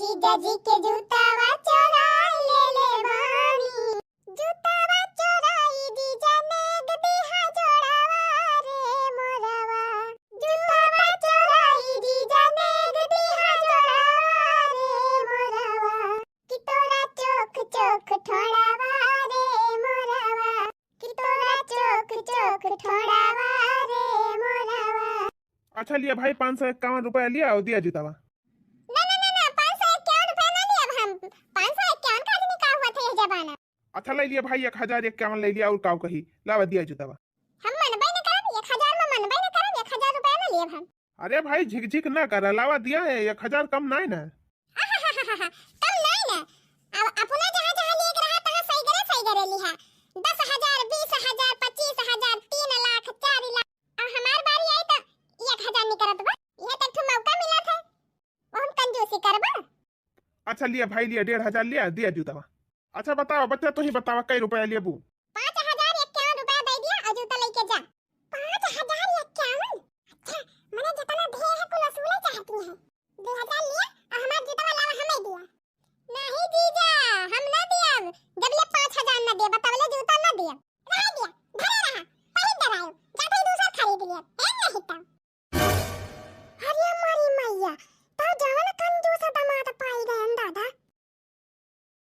जीजा जी के जूतावा चोराई ले ले बानी। जूतावा चोराई जीजा नेग दिहा जोड़ावा रे मोरवा। जूतावा चोराई जीजा नेग दिहा जोड़ावा रे मोरवा। कि तोरा चोख चोख ठोड़ावा रे मोरवा, कि तोरा चोख चोख ठोड़ावा रे मोरवा। अच्छा लिया भाई, पाँच सौ इक्यावन रुपया लिया और दिया जूतावा। ना, ना, ना, ना, पाँच सौ इक्यावन रुपया ना लिया हम। पाँच सौ इक्यावन का आदमी का हुआ था ये जमाना? अच्छा ले लिया भाई, एक हजार इक्यावन ले लिया और काव कही, लावा दिया जूतावा। हम मनबे न करब, एक हजार में मनबे न करब, एक हजार रुपया ना लेब हम। अरे भाई, झिकझिक ना करा, लावा दिया है, एक हजार कम नाय ना। कम नाय ना। अब अपना जहाँ जहाँ लेके रहा, तहाँ सही करे, सही करे लिहा। दस हजार, बीस हजार, पच्चीस हजार, तीन लाख, चार लाख। अब हमार बारी आई तो एक हजार निकरत बा। यह तो एक ठो मौका मिला था, वो हम कंजूसी करबा। अच्छा लिया भाई, लिया डेढ़ हजार लिया, दिया जूतावा। अच्छा बतावा बच्चा, तू ही बतावा, कई रुपया लेबू? पाँच हजार इक्यावन रुपया दे दिया और जूता लेके जा। पाँच हजार इक्यावन? अच्छा, मने जितना दे है कुल वसूले चाहती है। दो हजार लिया और हमार जूतावा लावा हमें दिया। नहीं जीजा, हम ना दियब, जब ले पाँच हजार ना देबा तब ले जूता ना दियब। रह दिया, धरे रहा, पहिर दबायो, जाते ही दूसर खरीद लिया, है नहीं तो।